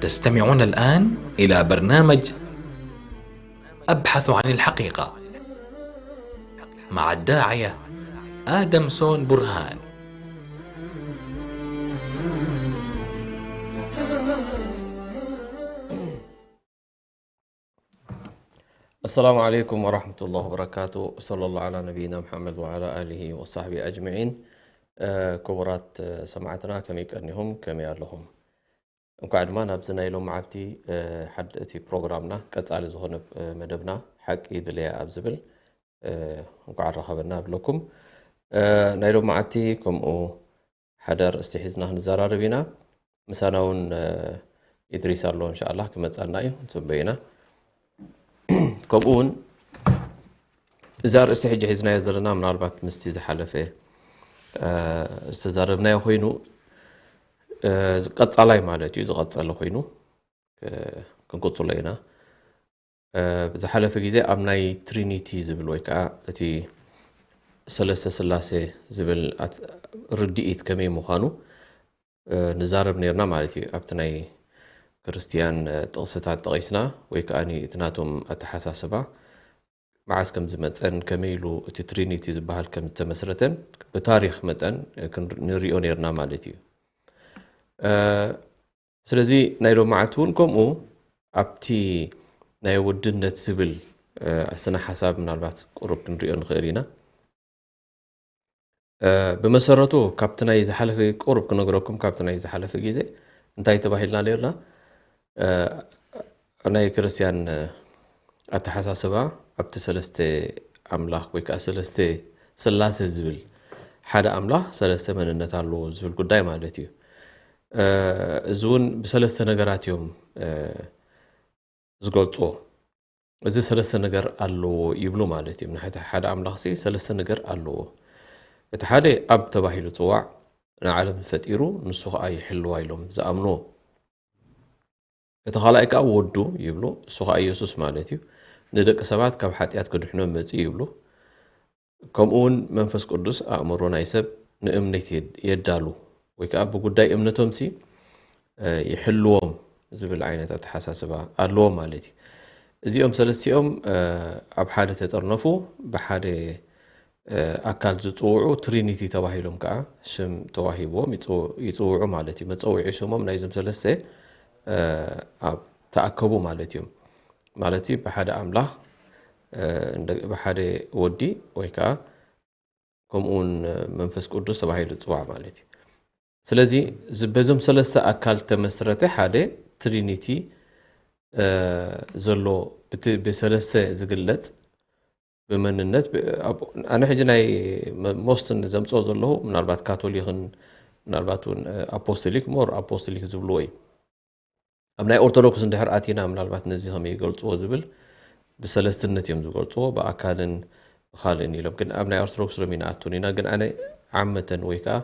تستمعون الآن إلى برنامج أبحث عن الحقيقة مع الداعية آدم سون برهان. السلام عليكم ورحمة الله وبركاته. صلى الله على نبينا محمد وعلى آله وصحبه أجمعين. ክቡራት ሰማዕትና ከመይ ቀኒኹም፣ ከመይ ኣለኹም? እንኳዕ ድማ ናብዚ ናይ ሎመዓልቲ ሓደ እቲ ፕሮግራምና ቀጻሊ ዝኾነ መደብና ሓቂ ድለያ ኣብ ዝብል እንኳዕ ኣራኸበና ኣብለኩም። ናይ ሎመዓልቲ ከምኡ ሓደ ኣርእስቲ ሒዝና ክንዘራረብ ኢና። ምሳና እውን ኢድሪስ ኣሎ እንሻላ ክመጻና እዩ፣ ንጽበ ኢና። ከምኡ እውን እዚ ኣርእስቲ ሕጂ ሒዝናዮ ዘለና ምናልባት ምስቲ ዝሓለፈ ዝተዛረብናዮ ኮይኑ ቀጻላይ ማለት እዩ፣ ዝቐጸለ ኮይኑ ክንቅጽሎ ኢና። ዝሓለፈ ግዜ ኣብ ናይ ትሪኒቲ ዝብል ወይ ከዓ እቲ ሰለስተ ስላሴ ዝብል ርድኢት ከመይ ምዃኑ ንዛረብ ነርና ማለት እዩ። ኣብቲ ናይ ክርስትያን ጥቕስታት ጠቒስና ወይ ከዓ እቲ ናቶም ኣተሓሳስባ መዓስ ከም ዝመፀን ከመይ ኢሉ እቲ ትሪኒቲ ዝበሃል ከም ዝተመስረተን ብታሪክ መጠን ንሪኦ ነርና ማለት እዩ። ስለዚ ናይ ሎመዓልቲ እውን ከምኡ ኣብቲ ናይ ውድነት ዝብል ስነ ሓሳብ ምናልባት ቁሩብ ክንሪኦ ንኽእል ኢና። ብመሰረቱ ካብቲ ናይ ዝሓለፈ ቁሩብ ክነግረኩም፣ ካብቲ ናይ ዝሓለፈ ግዜ እንታይ ተባሂልና ነርና? ናይ ክርስትያን ኣተሓሳስባ ኣብቲ ሰለስተ ኣምላኽ ወይ ከዓ ሰለስተ ስላሴ ዝብል ሓደ ኣምላኽ ሰለስተ መንነት ኣለዎ ዝብል ጉዳይ ማለት እዩ። እዚ እውን ብሰለስተ ነገራት እዮም ዝገልፅዎ። እዚ ሰለስተ ነገር ኣለዎ ይብሉ ማለት እዩ። ንሓደ ሓደ ኣምላኽሲ ሰለስተ ነገር ኣለዎ። እቲ ሓደ ኣብ ተባሂሉ ፅዋዕ ንዓለም ፈጢሩ ንሱ ከዓ ይሕልዋ ኢሎም ዝኣምንዎ። እቲ ካልኣይ ከዓ ወዱ ይብሉ፣ እሱ ከዓ ኢየሱስ ማለት እዩ። ንደቂ ሰባት ካብ ሓጢኣት ክድሕኖም መፂኡ ይብሉ። ከምኡ እውን መንፈስ ቅዱስ ኣእምሮ ናይ ሰብ ንእምነት የዳሉ ወይ ከዓ ብጉዳይ እምነቶም ሲ ይሕልዎም ዝብል ዓይነት ኣተሓሳስባ ኣለዎም ማለት እዩ። እዚኦም ሰለስቲኦም ኣብ ሓደ ተጠርነፉ ብሓደ ኣካል ዝፅውዑ ትሪኒቲ ተባሂሎም ከዓ ሽም ተዋሂብዎም ይፅውዑ ማለት እዩ። መፀውዒ ሽሞም ናይዞም ሰለስተ ኣብ ተኣከቡ ማለት እዮም። ማለት ብሓደ ኣምላኽ ብሓደ ወዲ ወይ ከዓ ከምኡውን መንፈስ ቅዱስ ተባሂሉ ዝፅዋዕ ማለት እዩ። ስለዚ በዞም ሰለስተ ኣካል ተመስረተ ሓደ ትሪኒቲ ዘሎ ብሰለስተ ዝግለፅ ብመንነት ኣነ ሕጂ ናይ ሞስትን ዘምፅኦ ዘለኹ ምናልባት ካቶሊክን ምናልባት እውን ኣፖስቶሊክ ሞር ኣፖስቶሊክ ዝብልዎ እዩ። ኣብ ናይ ኦርቶዶክስ እንድሕር ኣቲና ምናልባት ነዚ ከመይ ይገልፅዎ ዝብል ብሰለስትነት እዮም ዝገልፅዎ ብኣካልን ብካልእን ኢሎም። ግን ኣብ ናይ ኦርቶዶክስ ሎሚ ንኣቱን ኢና። ግን ኣነ ዓመተን ወይ ከዓ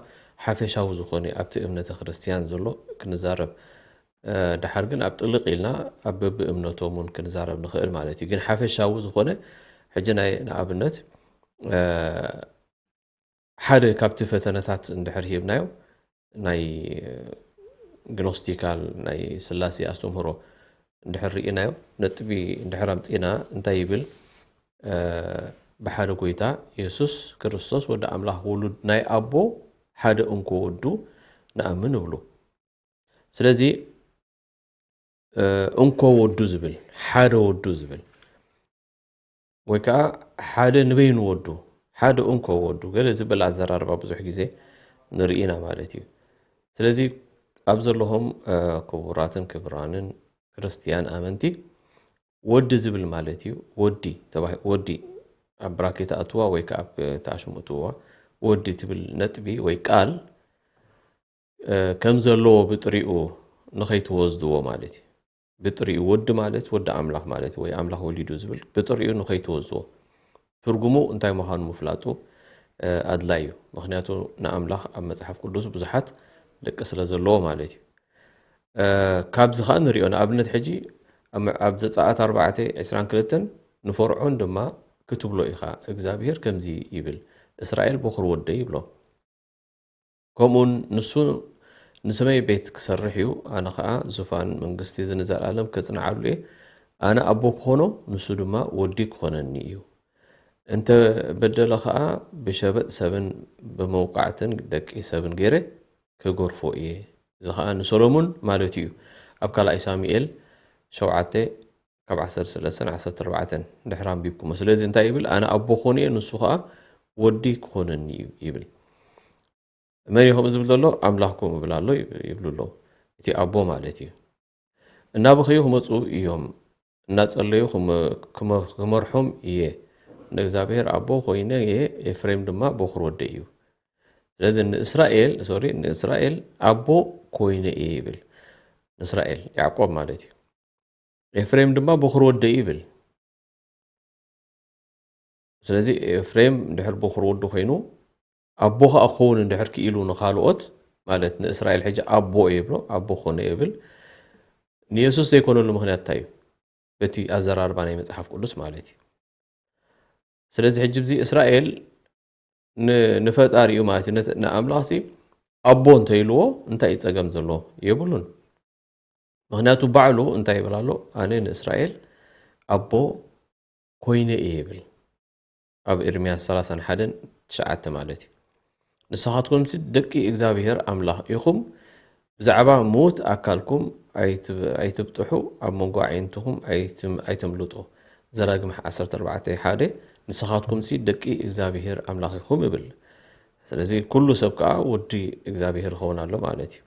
ሓፈሻዊ ዝኾነ ኣብቲ እምነተ ክርስትያን ዘሎ ክንዛረብ ድሓር ግን ኣብ ጥልቕ ኢልና ኣብ በብእምነቶም እውን ክንዛረብ ንኽእል ማለት እዩ። ግን ሓፈሻዊ ዝኾነ ሕጂ ናይ ንኣብነት ሓደ ካብቲ ፈተነታት እንድሕር ሂብናዮ ናይ ግኖስቲካል ናይ ስላሴ ኣስተምህሮ እንድሕር ርኢናዮ ነጥቢ እንድሕር ኣምፂና እንታይ ይብል? ብሓደ ጎይታ የሱስ ክርስቶስ ወዲ ኣምላኽ ውሉድ ናይ ኣቦ ሓደ እንኮ ወዱ ንኣምን እብሉ። ስለዚ እንኮ ወዱ ዝብል ሓደ ወዱ ዝብል ወይ ከዓ ሓደ ንበይኑ ወዱ ሓደ እንኮ ወዱ ገለ ዝብል ኣዘራርባ ብዙሕ ግዜ ንርኢ ኢና ማለት እዩ። ስለዚ ኣብ ዘለኹም ክቡራትን ክብራንን ክርስትያን ኣመንቲ ወዲ ዝብል ማለት እዩ። ወዲ ተባሂ- ወዲ ኣብ ብራኬት ኣእትዋ ወይ ከዓ ኣብ ተኣሽሙ እትዋ ወዲ ትብል ነጥቢ ወይ ቃል ከም ዘለዎ ብጥሪኡ ንኸይትወስድዎ ማለት እዩ። ብጥሪኡ ወዲ ማለት ወዲ ኣምላኽ ማለት ወይ ኣምላኽ ወሊዱ ዝብል ብጥሪኡ ንኸይትወስድዎ ትርጉሙ እንታይ ምዃኑ ምፍላጡ ኣድላይ እዩ። ምክንያቱ ንኣምላኽ ኣብ መፅሓፍ ቅዱስ ብዙሓት ደቂ ስለ ዘለዎ ማለት እዩ። ካብዚ ከዓ ንሪኦ ንኣብነት ሕጂ ኣብ ዘፀኣት ኣርባዕተ ዕስራን ክልተን ንፈርዖን ድማ ክትብሎ ኢኻ እግዚኣብሄር ከምዚ ይብል እስራኤል በኹር ወደይ ይብሎ። ከምኡውን ንሱ ንስመይ ቤት ክሰርሕ እዩ፣ ኣነ ኸኣ ዙፋን መንግስቲ እዚ ንዘለኣለም ከጽንዓሉ እየ። ኣነ ኣቦ ክኾኖ፣ ንሱ ድማ ወዲ ክኾነኒ እዩ። እንተ በደለ ኸኣ ብሸበጥ ሰብን ብመውቃዕትን ደቂ ሰብን ገይረ ክገርፎ እየ። እዚ ኸኣ ንሰሎሙን ማለቱ እዩ። ኣብ ካልኣይ ሳሙኤል ሸውዓተ ካብ ዓሰርተ ሰለስተ ንዓሰርተ ኣርባዕተ ድሕሪ ኣንቢብኩሞ። ስለዚ እንታይ ይብል? ኣነ ኣቦ ክኾን እየ፣ ንሱ ኸኣ ወዲ ክኾነኒ እዩ ይብል። መን እዩ ከምኡ ዝብል ዘሎ? ኣምላኽኩም እብል ኣሎ ይብ-፣ ይብሉ ኣለዉ። እቲ ኣቦ ማለት እዩ። እናበኸዩ ክመጹ እዮም፣ እናጸለዩ ክመ-፣ ክመ-፣ ክመርሖም እየ። ንእግዚኣብሔር ኣቦ ኮይነ እየ፣ ኤፍሬም ድማ በኹር ወደይ እዩ። ስለዚ ንእስራኤል፣ ሶሪ፣ ንእስራኤል ኣቦ ኮይነ እየ ይብል። ንእስራኤል፣ ያዕቆብ ማለት እዩ። ኤፍሬም ድማ በኹር ወደይ ይብል። ስለዚ ኤፍሬም እንድሕር በኹር ወዱ ኮይኑ፣ ኣቦ ኸኣ ክኸውን እንድሕር ክኢሉ ንኻልኦት፣ ማለት ንእስራኤል ሕጂ ኣቦ እየ ይብሎ፣ ኣቦ ኮነ ይብል። ንየሱስ ዘይኮነሉ ምኽንያት እንታይ እዩ? በቲ ኣዘራርባ ናይ መጽሓፍ ቅዱስ ማለት እዩ። ስለዚ ሕጂ እዚ እስራኤል ን-፣ ንፈጣሪኡ ማለት እዩ፣ ነት-፣ ንኣምላኽሲ ኣቦ እንተኢልዎ እንታይ እዩ ጸገም ዘለዎ? የብሉን። ምኽንያቱ ባዕሉ እንታይ ይብል ኣሎ? ኣነ ንእስራኤል ኣቦ ኮይነ እየ ይብል። ኣብ ኤርምያስ ሰላሳን ሓደን ትሽዓተ ማለት እዩ። ንስኻትኩምሲ ደቂ እግዚኣብሔር ኣምላኽ ኢኹም፣ ብዛዕባ ምዉት ኣካልኩም ኣይት-፣ ኣይትብጥሑ፣ ኣብ መንጎ ኣዒንትኹም ኣይትም-፣ ኣይተምልጡ። ዘዳግም ዓሰርተ ኣርባዕተ ሓደ፣ ንስኻትኩምሲ ደቂ እግዚኣብሔር ኣምላኽ ኢኹም ይብል። ስለዚ ኩሉ ሰብ ከኣ ወዲ እግዚኣብሔር ይኸውን ኣሎ ማለት እዩ።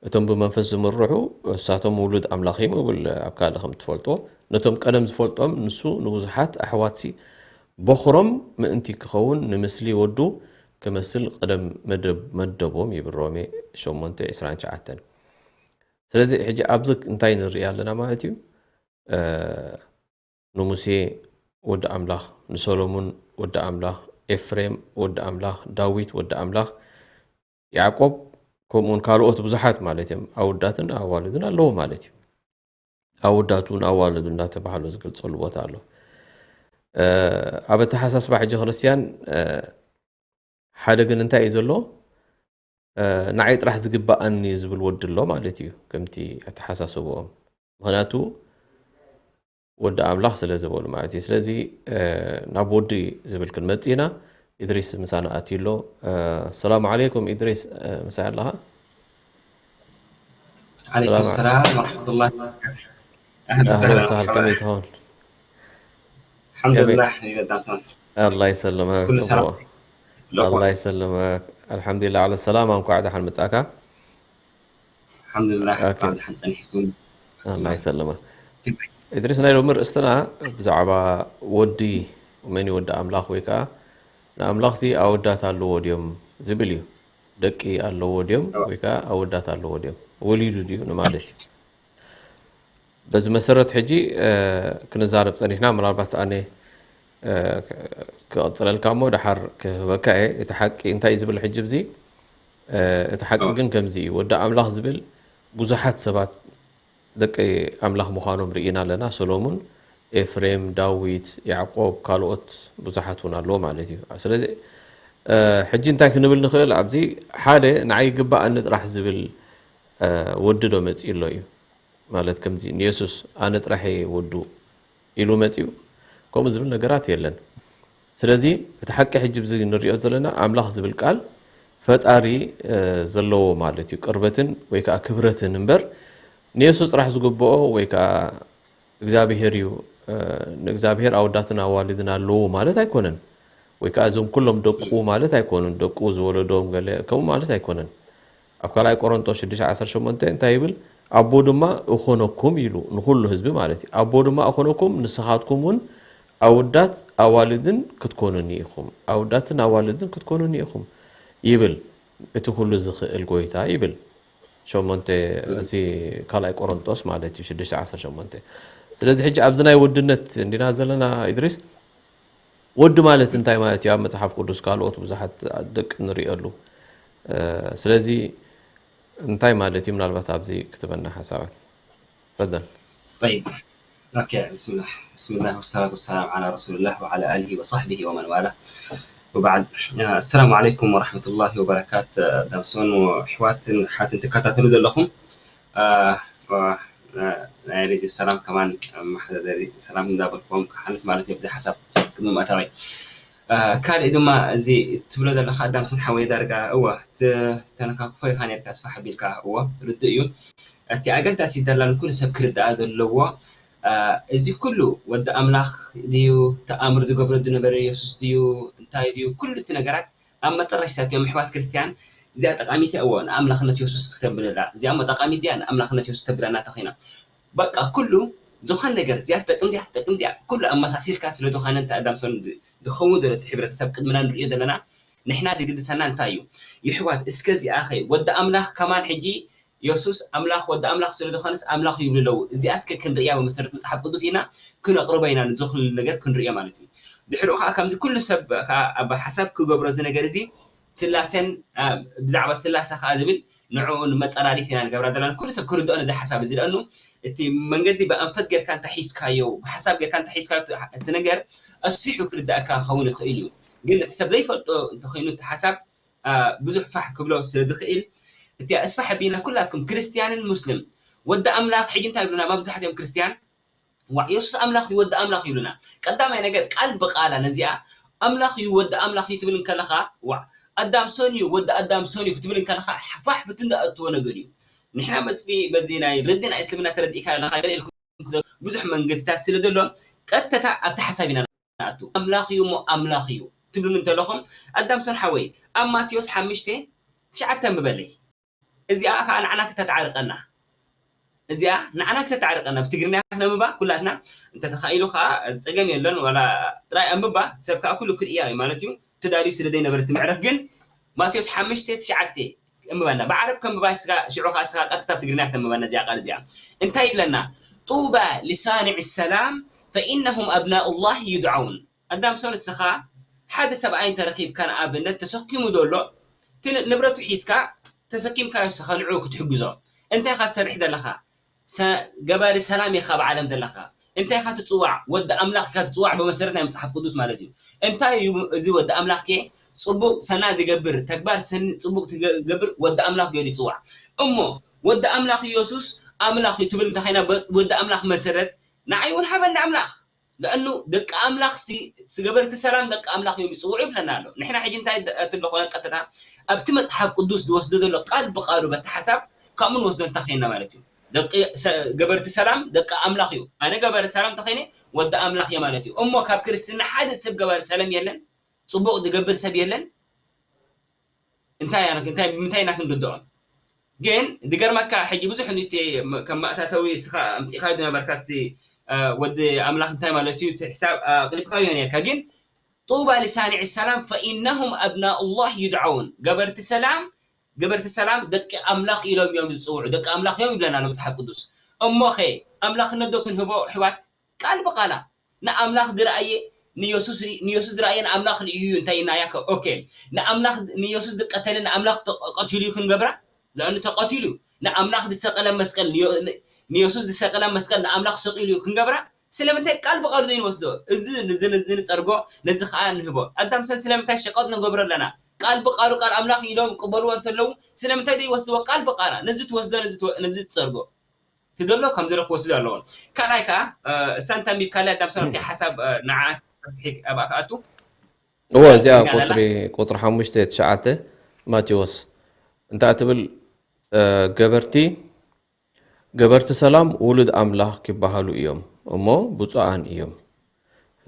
እቶም ብመንፈስ ዝምርሑ እሳቶም ውሉድ ኣምላኽ እዮም ይብል ኣብ ካልእ ከም ትፈልጦ። ነቶም ቀደም ዝፈልጦም ንሱ ንብዙሓት ኣሕዋትሲ በኹሮም ምእንቲ ክኸውን ንምስሊ ወዱ ክመስል ቀደም መደብ-፣ መደቦም ይብል ሮሜ ሸሞንተ ዕስራን ትሽዓተን። ስለዚ ሕጂ ኣብዚ እንታይ ንርኢ ኣለና ማለት እዩ? እ፣ ንሙሴ ወዲ ኣምላኽ፣ ንሰሎሙን ወዲ ኣምላኽ፣ ኤፍሬም ወዲ ኣምላኽ፣ ዳዊት ወዲ ኣምላኽ፣ ያዕቆብ፣ ከምኡውን ካልኦት ብዙሓት ማለት እዮም። ኣወዳትን ኣዋልድን ኣለዎ ማለት እዩ። ኣወዳቱን ኣዋልዱ እናተባህሉ ዝገልጸሉ ቦታ ኣሎ። እ፣ ኣብ ኣተሓሳስባ ሕጂ ክርስትያን፣ እ፣ ሓደ ግን እንታይ እዩ ዘሎ? እ፣ ንዓይ ጥራሕ ዝግባኣኒ ዝብል ወዲ ኣሎ ማለት እዩ፣ ከምቲ ኣተሓሳስብኦም። ምኽንያቱ ወዲ ኣምላኽ ስለ ዝበሉ ማለት እዩ። ስለዚ፣ እ፣ ናብ ወዲ ዝብል ክንመጽእ ኢና። ኢድሪስ ምሳና ኣትዩ ኣሎ። እ፣ ሰላም ዓለይኩም ኢድሪስ፣ እ፣ ምሳይ ኣለኻ? ዓለይኩም ሰላም። ሰላም ወረሕመቱላሂ ወበረካቱ። ኣህለን ኣህለን ወሰህለን ወሰህለን፣ መርሓባ። ከመይ ትኸውን? ኣልሓምዱሊላህ ይበዳ ምሳና። ኣላህ ይሰልመክ፣ ኩሉ ሰላም ጽቡቕ። ኣለኹ። ኣላህ ይሰልመክ። ኣልሓምዱሊላህ ዓለ ሰላማ፣ እንኳዕ ደሓን መጻእካ። ኣልሓምዱሊላህ ኦኬ። እንኳዕ ደሓን ጸኒሕኩም። ኣላህ ይሰልመክ። ኢድሪስ፣ ናይ ሎሚ ርእስትና ብዛዕባ ወዲ፣ መን እዩ ወዲ ኣምላኽ ወይ ከኣ ንኣምላኽሲ ኣወዳት ኣለዎ ድዮም ዝብል እዩ። ደቂ ኣለዎ ድዮም ወይ ከኣ ኣወዳት ኣለዎ ድዮም? ወሊዱ ድዩ ንማለት እዩ። በዚ መሰረት ሕጂ፣ እ፣ ክንዛረብ ጸኒሕና። ምናልባት ኣነ፣ እ፣ ክቕጽለልካ እሞ ደሓር ክህበካ እየ። እቲ ሓቂ እንታይ እዩ ዝብል ሕጂ እዚ? እ፣ እቲ ሓቂ ግን ከምዚ እዩ። ወዲ ኣምላኽ ዝብል ብዙሓት ሰባት ደቂ ኣምላኽ ምዃኖም ርኢና ኣለና። ሰሎሙን፣ ኤፍሬም፣ ዳዊት፣ ያዕቆብ፣ ካልኦት ብዙሓት እውን ኣለዎ ማለት እዩ። ስለዚ፣ እ፣ ሕጂ እንታይ ክንብል ንኽእል? ኣብዚ ሓደ ንዓይ ይግባኣኒ ጥራሕ ዝብል፣ እ፣ ወዲ ዶ መጺኡ ኣሎ እዩ? ማለት ከምዚ ንየሱስ ኣነ ጥራሕ እየ ወዱ ኢሉ መጺኡ? ከምኡ ዝብል ነገራት የለን። ስለዚ እቲ ሓቂ ሕጂ ብዚ ንሪኦ ዘለና ኣምላኽ ዝብል ቃል ፈጣሪ፣ እ፣ ዘለዎ ማለት እዩ። ቅርበትን ወይ ከኣ ክብረትን እምበር ንየሱስ ጥራሕ ዝግብኦ ወይ ከኣ እግዚኣብሄር እዩ፣ እ፣ ንእግዚኣብሄር ኣወዳትን ኣዋልድን ኣለዎ ማለት ኣይኮነን። ወይ ከኣ እዞም ኩሎም ደቁ ማለት ኣይኮኑን። ደቁ ዝወለዶም ገለ ከምኡ ማለት ኣይኮነን። ኣብ ካልኣይ ቆሮንቶስ ሽዱሽተ ዓሰርተ ሸሞንተ እንታይ ይብል? ኣቦ ድማ እኾነኩም ኢሉ ንኹሉ ህዝቢ ማለት እዩ። ኣቦ ድማ እኾነኩም ንስኻትኩም እውን ኣውዳት ኣዋልድን ክትኮኑኒ ኢኹም። ኣውዳትን ኣዋልድን ክትኮኑኒ ኢኹም ይብል እቲ ኩሉ ዝኽእል ጎይታ ይብል። ሸሞንተ፣ እዚ ካልኣይ ቆሮንቶስ ማለት እዩ ሽዱሽተ ዓሰርተ ሸሞንተ። ስለዚ ሕጂ ኣብዚ ናይ ወድነት እንዲና ዘለና ኢድሪስ፣ ወዲ ማለት እንታይ ማለት እዩ? ኣብ መጽሓፍ ቅዱስ ካልኦት ብዙሓት ደቂ ንሪኦ ኣሉ። እ፣ ስለዚ እንታይ ማለት እዩ? ምናልባት ኣብዚ ክትበና ሓሳባት። ተፈደል። طيب. ኦኬ፣ ብስምላህ። ብስምላህ ወሰላቱ ወሰላም ዓላ ረሱልላህ ወዓላ ኣሊሂ ወሰሕቢሂ ወመን ዋላ። ወበዓድ። ኣሰላሙ ዓለይኩም ወረሕመቱላሂ ወበረካት። ዳምሶን ወኣሕዋትን ሓትን ትከታተሉ ዘለኹም፣ አ፣ አ፣ ናይ ሬድዮ ሰላም ከማን መሓደሪ ሰላም እንዳበልኩም ክሓልፍ ማለት እዩ። ኣብዚ ሓሳብ ቅድሚ ምእታወይ፣ አ፣ ካልእ ድማ እዚ ትብሎ ዘለኻ ዳምሶን ሓወይ ዳርጋ እወ ት-፣ ተነካክፎ ኢኻ ነርካ፣ ኣስፋሕ ኣቢልካ እወ ርዱእ እዩ። እቲ ኣገዳሲ ደላን ኩሉ ሰብ ክርድኣ ዘለዎ፣ አ፣ እዚ ኩሉ ወዲ ኣምላኽ ድዩ፣ ተኣምር ዝገብሮ ዝነበረ የሱስ ድዩ፣ እንታይ ድዩ፣ ኩሉ እቲ ነገራት ኣብ መጠረሽታ እቲኦም ኣሕዋት ክርስትያን እዚኣ ጠቃሚት እያ፣ እዎ ንኣምላኽነት የሱስ ክተብለላ፣ እዚኣ እሞ ጠቃሚት እያ ንኣምላኽነት የሱስ ተብለና እንተ ኮይና፣ በቃ ኩሉ ዝኾን ነገር እዚኣ ትጠቅም ድያ ትጠቅም ድያ ኩሉ ኣመሳሲልካ ስለ ዝኾነ እንተ ኣዳምሶን ድ-፣ ድኸውን ዘሎ እቲ ሕብረተሰብ ቅድምና ንርእዮ ዘለና ንሕና ድግድሰና እንታይ እዩ? ይሕዋት እስከ እዚኣ ኸ ወዲ ኣምላኽ ከማን ሕጂ የሱስ ኣምላኽ ወዲ ኣምላኽ ስለ ዝኾነስ ኣምላኽ ይብሉ ኣለዉ። እዚኣ እስከ ክንርእያ ብመሰረት መጽሓፍ ቅዱስ ኢና ክነቕርቦ ኢና፣ ንዚ ኩሉ ነገር ክንርእዮ ማለት እዩ። ድሕሪኡ ኸዓ ከምዚ ኩሉ ሰብ ኸዓ ኣብ ሓሳብ ክገብሮ እዚ ነገር እዚ ስላሴን፣ አ፣ ብዛዕባ ስላሴ ኸዓ ዝብል ንዕኡ ንመጸላሊት ኢና ንገብራ ዘለና። ኩሉ ሰብ ክርድኦ ነዚ ሓሳብ እዚ፣ ለኣኑ እቲ መንገዲ ብኣንፈት ጌርካ እንተ ሒዝካዮ፣ ብሓሳብ ጌርካ እንተ ሒዝካዮ እቲ፣ እቲ ነገር ኣስፊሑ ክርድኣካ ክኸውን ይኽእል እዩ። ግን እቲ ሰብ ዘይፈልጦ እንተኾይኑ እቲ ሓሳብ፣ አ፣ ብዙሕ ፋሕ ክብሎ ስለ ዝኽእል፣ እቲኣ እስፋሕ ኣቢልና ኩላትኩም ክርስትያንን ሙስሊም፣ ወዲ ኣምላኽ ሕጂ እንታይ ይብሉና መብዛሕትኦም ክርስትያን? ዋዕ፣ የሱስ ኣምላኽ እዩ፣ ወዲ ኣምላኽ እዩ ይብሉና። ቀዳማይ ነገር ቃል ብቓላ ነዚኣ ኣምላኽ እዩ፣ ወዲ ኣምላኽ እዩ ትብል እንከለኻ፣ ዋዕ፣ ኣዳም ሰን እዩ፣ ወዲ ኣዳም ሰን እዩ ክትብል እንከለኻ፣ ፋሕ ብትን ዝኣትዎ ነገር እዩ። ንሕና መጽፊ በዚ ናይ ርዲ ናይ እስልምና ተረዲእካ ኣለኻ፣ ገለ ኢልኩም ብዙሕ መንገድታት ስለ ዘሎ፣ ቀጥታ ኣብቲ ሓሳብ ኢና ንኣቱ። ኣምላኽ እዩ እሞ ኣምላኽ እዩ ትብሉኒ እንተለኹም፣ ኣዳም ሰን ሓወይ፣ ኣብ ማቴዎስ ሓሙሽተ ትሽዓተ ኣንብበለይ። እዚኣ ኸዓ ንዓና ክተተዓርቀና። እዚኣ ንዓና ክተተዓርቀና። ብትግርኛ ክነንብባ ኩላትና፣ እንተተኻኢሉ ኸዓ ጸገም የሎን፣ ዋላ ጥራይ ኣንብባ፣ ሰብ ከኣ ኩሉ ክርእያ እዩ ማለት እዩ። ተዳልዩ ስለ ዘይነበረ እቲ መዕረፍ ግን፣ ማቴዎስ ሓሙሽተ ትሽዓተ ኣንብባና። ብዓረብ ከንብባ እስኻ፣ ሽዑ ኸዓ እስኻ ቀጥታ ብትግርኛ ክተንብባና እዚኣ ቃል እዚኣ። እንታይ ይብለና? "ጡባ ሊሳንዒ ሰላም ፈኢነሁም ኣብናኡላህ ዩድዓውን።" ኣዳም ሰው ንስኻ ሓደ ሰብኣይ እንተረኺብካ ንኣብነት ተሰኪሙ ዘሎ፣ እቲ ን-፣ ንብረቱ ሒዝካ ተሰኪምካዮ ንስኻ ንዕኡ ክትሕግዞ። እንታይ ኢኻ ትሰርሕ ዘለኻ? ሰ-፣ ገባሪ ሰላም ኢኻ ኣብ ዓለም ዘለኻ። እንታይ ኢኻ ትጽዋዕ? ወዲ ኣምላኽ ኢኻ ትጽዋዕ ብመሰረት ናይ መጽሓፍ ቅዱስ ማለት እዩ። እንታይ እዩ እዚ ወዲ ኣምላኽ ከ? ጽቡቕ ሰናይ ዝገብር፣ ተግባር ሰኒ-፣ ጽቡቕ ትገ-፣ ዝገብር ወዲ ኣምላኽ ገይሩ ይጽዋዕ። እሞ ወዲ ኣምላኽ ኢየሱስ ኣምላኽ እዩ ትብል እንተኸይና፣ በ-፣ ወዲ ኣምላኽ መሰረት ንዓይ እውን ሃበኒ ኣምላኽ። ለእኑ ደቂ ኣምላኽ ሲ-፣ ሲ-፣ ገበርቲ ሰላም ደቂ ኣምላኽ እዮም ይጽውዑ ይብለና ኣሎ። ንሕና ሕጂ እንታይ ደ-፣ ትብሎ ኮነ ቀጥታ ኣብቲ መጽሓፍ ቅዱስ ዝወስዶ ዘሎ ቃል ብቃሉ በቲ ሓሳብ ከምኡ ንወስዶ እንተኸይና ማለት እዩ። ደቂ ሰ-፣ ገበርቲ ሰላም ደቂ ኣምላኽ እዩ። ኣነ ገበርቲ ሰላም እንተኸይነ ወዲ ኣምላኽ እየ ማለት እዩ። እሞ ካብ ክርስትና ሓደ ሰብ ገባሪ ሰላም የለን? ጽቡቕ ዝገብር ሰብ የለን? እንታይ ኢና፣ እንታይ፣ ብምንታይ ኢና ክንርድኦም? ግን ዝገርመካ ሕጂ ብዙሕ ንቲ ከም ማእታተዊ እስኻ ኣምጺእካዮ ዝነበርካ እቲ፣ እ፣ ወዲ ኣምላኽ እንታይ ማለት እዩ? እቲ ሕሳብ ኣቕሊጥካዮ ነርካ። ግን "ጡባ ሊሳኒዒ ሰላም ፈኢነሁም ኣብናኡላህ ዩድዓውን።" ገበርቲ ሰላም፣ ገበርቲ ሰላም ደቂ ኣምላኽ ኢሎም እዮም ዝጽውዑ። ደቂ ኣምላኽ እዮም ይብለና ኣሎ መጽሓፍ ቅዱስ። እሞኸ ኣምላኽነት ዶ ክንህቦ ኣሕዋት? ቃል ብቃላ ንኣምላኽ ዝረኣየ ንየሱስ ሪ-፣ ንየሱስ ዝረኣየ ንኣምላኽ ርእዩ እዩ እንታይ ኢልናያ ከ? ኦኬ። ንኣምላኽ፣ ንየሱስ ዝቀተለ ንኣምላኽ ተቐ-፣ ቀቲሉ እዩ ክንገብራ? ለእኑ ተቐቲሉ እዩ። ንኣምላኽ ዝሰቀለ መስቀል፣ ንዮ-፣ ን-፣ ንየሱስ ዝሰቀለ መስቀል ንኣምላኽ ሰቂሉ እዩ ክንገብራ? ስለምንታይ ቃል ብቃሉ ዘይንወስዶ? እዚ ን-፣ እዚ ን-፣ እዚ ንጸርጎ፣ ነዚ ኸኣ ንህቦ። ኣዳም ሰን ስለምንታይ ሸቀጥ ንገብሮ ኣለና? ቃል ብቃሉ ቃል ኣምላኽ ኢሎም ቅበልዎ እንተለዉ ስለምንታይ ዘይወስድዎ ቃል ብቃላ? ነዚ ትወስዶ፣ ነዚ ትወ-፣ ነዚ ትጸርጎ። ትደሎ ከም ዘሎ ክወስድ ኣለዎ። ካልኣይ ከኣ፣ እ፣ እሳ እንተ ኣንቢብካለይ ኣዳም ሰን ኣብቲ ሓሳብ፣ እ፣ ንዓ ኣብኣ ክኣቱ። እወ፣ እዚኣ ጸሓፊኛላ። ቁጽሪ፣ ቁጽሪ ሓሙሽተ ትሽዓተ ማቴዎስ እንታይ ትብል? እ፣ ገበርቲ፣ ገበርቲ ሰላም ውሉድ ኣምላኽ ኪበሃሉ እዮም እሞ ብፁዓን እዮም።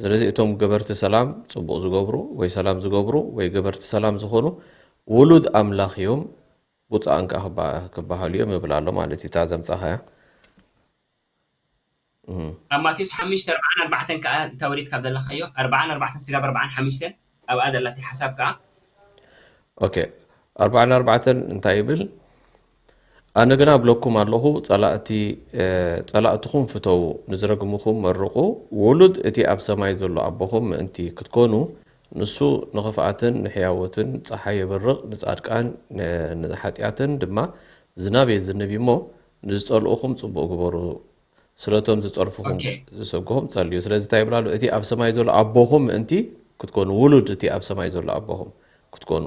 ስለዚ እቶም ገበርቲ ሰላም ጽቡቕ ዝገብሩ ወይ ሰላም ዝገብሩ ወይ ገበርቲ ሰላም ዝኾኑ ውሉድ ኣምላኽ እዮም፣ ብፁዓን ከኣ ክባ-፣ ክበሃሉ እዮም ይብል ኣሎ ማለት እዩ። እታ ዘምጻኻያ። እህ። ኣብ ማቴዎስ ሓሙሽተ ኣርብዓን ኣርባዕተን ከኣ እንተ ወሪድካ ዘለኻዮ፣ ኣርብዓን ኣርባዕተን ስጋብ ኣርብዓን ሓሙሽተን ኣብኣ ዘላ እቲ ሓሳብ ከኣ። ኦኬ፣ ኣርብዓን ኣርባዕተን እንታይ ይብል? ኣነ ግና እብለኩም ኣለኹ፣ ጸላእቲ፣ እ፣ ጸላእትኹም ፍተዉ፣ ንዝረግሙኹም መርቑ፣ ውሉድ እቲ ኣብ ሰማይ ዘሎ ኣቦኹም ምእንቲ ክትኮኑ፣ ንሱ ንኽፍኣትን ንሕያዎትን ጸሓይ የብርቕ፣ ንጻድቃን፣ ን-፣ ንሓጢኣትን ድማ ዝናብ የዝንብ እዩ እሞ፣ ንዝጸልኡኹም ጽቡቕ ግበሩ፣ ስለቶም ዝጸርፉኹም ኦኬ። ዝሰግኹም ጸልዩ። ስለዚ እንታይ ይብል ኣሎ? እቲ ኣብ ሰማይ ዘሎ ኣቦኹም ምእንቲ ክትኮኑ፣ ውሉድ እቲ ኣብ ሰማይ ዘሎ ኣቦኹም ክትኮኑ።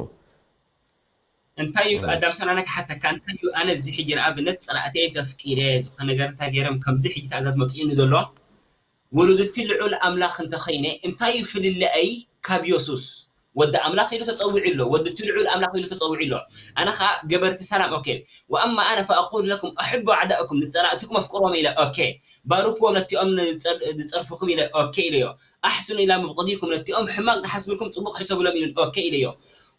እንታይ እዩ ኣዳም ሰናነ ክሓተካ እንታይ እዩ? ኣነ እዚ ሕጂ ንኣብነት ፀላእተይ ተፍቂደ ዝኾነ ነገር እንታይ ገይሮም ከምዚ ሕጂ ትእዛዝ መፅኡኒ ዘሎ ውሉድ እቲ ልዑል ኣምላኽ እንተኸይነ እንታይ እዩ ፍልልአይ ካብ የሱስ? ወዲ ኣምላኽ ኢሉ ተፀዊዑ ኣሎ። ወዲ እቲ ልዑል ኣምላኽ ኢሉ ተፀዊዑ ኣሎ። ኣነ ኸዓ ገበርቲ ሰላም ኦኬ። ወኣማ ኣነ ፈኣቁሉ ለኩም ኣሕቡ ኣዕዳእኩም ንፀላእትኩም ኣፍቅሮም ኢለ ኦኬ። ባርክዎም ነቲኦም ንፀርፍኩም ኢለ ኦኬ ኢለዮ። ኣሕስኑ ኢላ ሙብቅዲኩም ነቲኦም ሕማቅ ዝሓስብልኩም ፅቡቅ ሕሰብሎም ኢሉን ኦኬ ኢለዮ።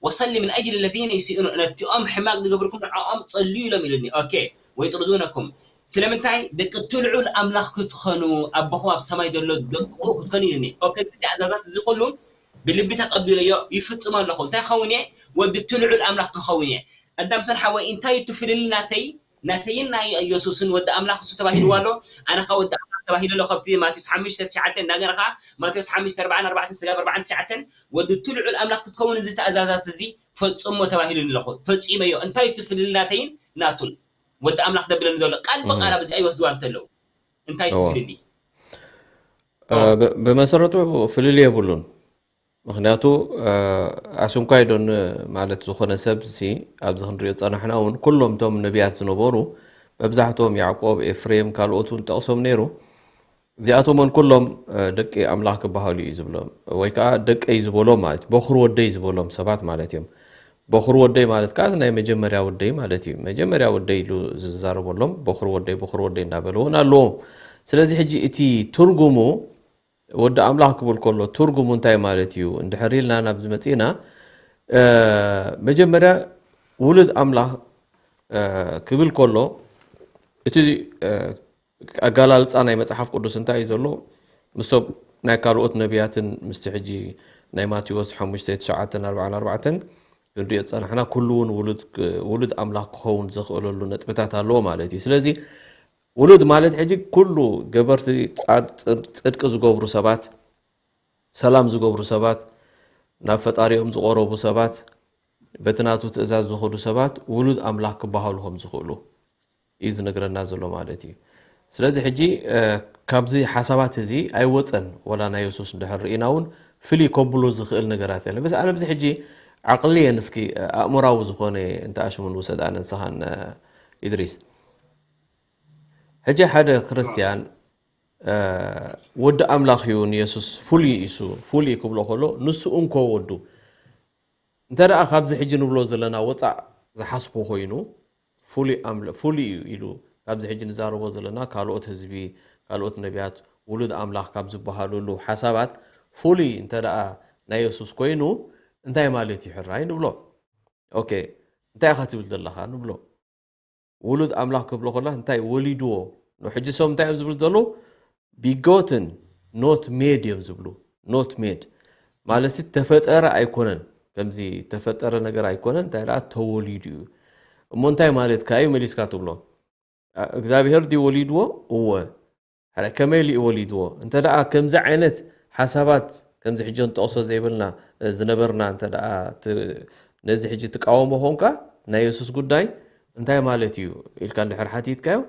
ወሰሊ ምን ኣጅሊ ለዚነ ዩሲኡን ነቲኦም ሕማቅ ዝገብርኩም ንዕኦም ፀልዩ ኢሎም ኢሉኒ ኦኬ። ወይጥርዱነኩም ስለምንታይ ደቂ እቲ ልዑል ኣምላኽ ክትኾኑ ኣቦኹም ኣብ ሰማይ ዘሎ ደቁ ክትኾኑ ኢሉኒ። ኦኬ እዚ ትእዛዛት እዚ ኩሉ ብልቢ ተቀቢለዮ ይፍፅሞ ኣለኹ። እንታይ ክኸውን እየ? ወዲ እቲ ልዑል ኣምላኽ ክኸውን እየ። ኣዳም ሰን ሓወይ እንታይ እዩ እቲ ፍልልይ ናተይ ናተይን ናይ ኢየሱስን ወዲ ኣምላኽ እሱ ተባሂልዋ ኣሎ። ኣነ ኸዓ ወዲ ኣምላኽ ተባሂለ ኣሎ። ካብቲ ማቴዎስ ሓሙሽተ ትሽዓተ እንዳገና ኸዓ ማቴዎስ ሓሙሽተ ኣርባዓን ኣርባዕተን ስጋብ ኣርባዓን ትሽዓተን ወዲ እቲ ልዑል ኣምላኽ ክትከውን እዚ ትእዛዛት እዚ ፈጽሞ ተባሂሉኒ ኣለኹ። ፈጺመዮ። እንታይ እዩ እቲ ፍልልይ ናተይን ናቱን? ወዲ ኣምላኽ ደብለኒ ዘሎ ቃል ብቃል ኣብዚ ኣይወስድዋ እንተለዉ እንታይ እዩ እቲ እዎ። ፍልልይ? እ፣ ብ- ብመሰረቱ ፍልልይ የብሉን። ምክንያቱ እ፣ ኣሽንኳይ ዶ ን- ማለት ዝኾነ ሰብ ሲ ኣብዚ ክንሪኦ ዝጸናሕና እውን ኩሎም እቶም ነቢያት ዝነበሩ መብዛሕትኦም ያዕቆብ፣ ኤፍሬም፣ ካልኦት እውን ጠቕሶም ነይሩ። እዚኣቶም እውን ኩሎም እ፣ ደቂ ኣምላኽ ክበሃሉ እዩ ዝብሎም ወይ ከዓ ደቀይ ዝበሎም ማለት በኹሪ ወደይ ዝበሎም ሰባት ማለት እዮም። በኹሪ ወደይ ማለት ከዓ ናይ መጀመርያ ወደይ ማለት እዩ። መጀመርያ ወደይ ኢሉ ዝዛረበሎም በኹሪ ወደይ በኹሪ ወደይ እንዳበለ እውን ኣለዎም። ስለዚ ሕጂ እቲ ትርጉሙ ወዲ ኣምላኽ ክብል ከሎ ትርጉሙ እንታይ ማለት እዩ እንድሕር ኢልና ናብዚ መፂእና እ፣ መጀመርያ ውሉድ ኣምላኽ እ፣ ክብል ከሎ እቲ እ፣ ኣገላልፃ ናይ መፅሓፍ ቅዱስ እንታይ እዩ ዘሎ ምስቶም ናይ ካልኦት ነቢያትን ምስቲ ሕጂ ናይ ማቴዎስ ሓሙሽተ ትሽዓተን ኣርባዓን ኣርባዕተን ክንሪኦ ዝፀናሕና ኩሉ እውን ውሉድ ውሉድ ኣምላኽ ክኸውን ዘኽእለሉ ነጥብታት ኣለዎ ማለት እዩ። ስለዚ ውሉድ ማለት ሕጂ ኩሉ ገበርቲ ፃድ- ፅድ- ፅድቂ ዝገብሩ ሰባት፣ ሰላም ዝገብሩ ሰባት፣ ናብ ፈጣሪኦም ዝቐረቡ ሰባት፣ በቲ ናቱ ትእዛዝ ዝኸዱ ሰባት ውሉድ ኣምላኽ ክበሃሉ ከም ዝኽእሉ እዩ ዝነግረና ዘሎ ማለት እዩ። ስለዚ ሕጂ እ፣ ካብዚ ሓሳባት እዚ ኣይወፀን ወላ ናይ የሱስ እንድሕር ርኢና እውን ፍልይ ከብሎ ዝኽእል ነገራት የለ። በስ ኣነ ብዚ ሕጂ ዓቕሊ እየ ንስኪ እ፣ ኣእምራዊ ዝኾነ እንተኣሽሙን ውሰድ ኣነ ንስኻን እ፣ ኢድሪስ ሕጂ ሓደ ክርስትያን እ፣ ወዲ ኣምላኽ እዩ ንየሱስ ፍሉይ እዩ ፍሉይ ክብሎ ከሎ ንሱ እንኮ ወዱ እንተ ደኣ ካብዚ ሕጂ ንብሎ ዘለና ወፃእ ዝሓስቦ ኮይኑ ፍሉይ ኣምለ- ፍሉይ እዩ ኢሉ ካብዚ ሕጂ ንዛረቦ ዘለና ካልኦት ህዝቢ ካልኦት ነቢያት ውሉድ ኣምላኽ ካብ ዝበሃሉሉ ሓሳባት ፍሉይ እንተ ደኣ ናይ የሱስ ኮይኑ እንታይ ማለት እዩ ሕራይ ንብሎ። ኦኬ እንታይ ኢኻ ትብል ዘለኻ ንብሎ። ውሉድ ኣምላኽ ክብሎ ከላ እንታይ ወሊድዎ ነው? ሕጂ ሰው እንታይ እዮም ዝብሉ ዘለዉ? Begotten, not made እዮም ዝብሉ። Not made ማለት ተፈጠረ ኣይኮነን። ከምዚ ተፈጠረ ነገር ኣይኮነን እንታይ ደኣ ተወሊዱ እዩ። እሞ እንታይ ማለት ካዩ መሊስካ ትብሎ? እግዚኣብሄር ድዩ ወሊድዎ? እወ። ሕራይ ከመይ ኢሉ እዩ ወሊድዎ? እንተ ደኣ ከምዚ ዓይነት ሓሳባት ከምዚ ሕጂ ንጠቕሶ ዘይብልና ዝነበርና እንተ ደኣ ት- ነዚ ሕጂ ትቃወሞ ኾንካ ናይ የሱስ ጉዳይ እንታይ ማለት እዩ ኢልካ እንድሕር ሓቲትካዮ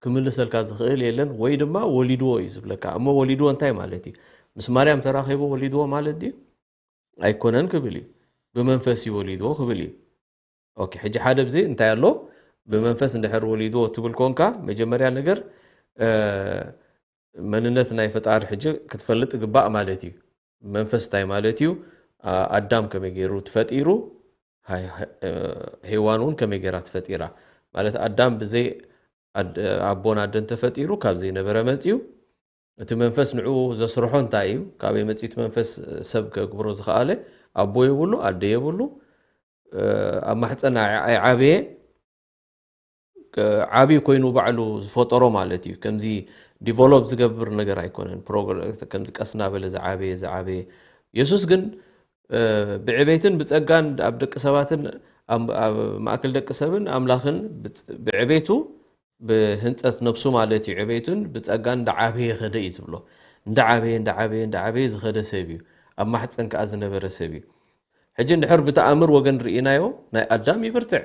ክምልሰልካ ዝኽእል የለን ወይ ድማ ወሊድዎ እዩ ዝብለካ። እሞ ወሊድዎ እንታይ ማለት እዩ? ምስ ማርያም ተራኺቡ ወሊድዎ ማለት ድዩ? ኣይኮነን ክብል እዩ። ብመንፈስ እዩ ወሊድዎ ክብል እዩ። ኦኬ ሕጂ ሓደ ብዚ እንታይ ኣሎ? ብመንፈስ እንድሕር ወሊድዎ ትብል ኮንካ መጀመርያ ነገር እ፣ መንነት ናይ ፈጣሪ ሕጂ ክትፈልጥ ግባእ ማለት እዩ። መንፈስ እንታይ ማለት እዩ? ኣ- ኣዳም ከመይ ገይሩ ተፈጢሩ? ሃይ- ሃ- እ፣ ሄዋን እውን ከመይ ገይራ ተፈጢራ? ማለት ኣዳም ብዘይ ኣድ- ኣቦን ኣደን ተፈጢሩ ካብ ዘይነበረ መፅዩ እቲ መንፈስ ንዕኡ ዘስርሖ እንታይ እዩ? ካበይ መፅዩ እቲ መንፈስ ሰብ ከግብሮ ዝኸኣለ? ኣቦ የብሉ፣ ኣደ የብሉ፣ እ፣ ኣብ ማሕፀን ኣይ- ኣይዓበየ ዓብይ ኮይኑ ባዕሉ ዝፈጠሮ ማለት እዩ። ከምዚ ዲቨሎፕ ዝገብር ነገር ኣይኮነን። ፕሮግረ- ከምዚ ቀስ እናበለ ዝዓበየ ዝዓበየ የሱስ ግን እ፣ ብዕቤትን ብፀጋን ኣብ ደቂ ሰባትን ኣብ ኣብ ማእከል ደቂ ሰብን ኣምላኽን ብፅ- ብዕቤቱ ብህንፀት ነብሱ ማለት እዩ። ዕቤቱን ብፀጋን እንዳዓበየ ኸደ እዩ ዝብሎ። እንዳዓበየ እንዳዓበየ እንዳዓበየ ዝኸደ ሰብ እዩ። ኣብ ማሕፀን ከዓ ዝነበረ ሰብ እዩ። ሕጂ እንድሕር ብተኣምር ወገን ርኢናዮ ናይ ኣዳም ይብርትዕ።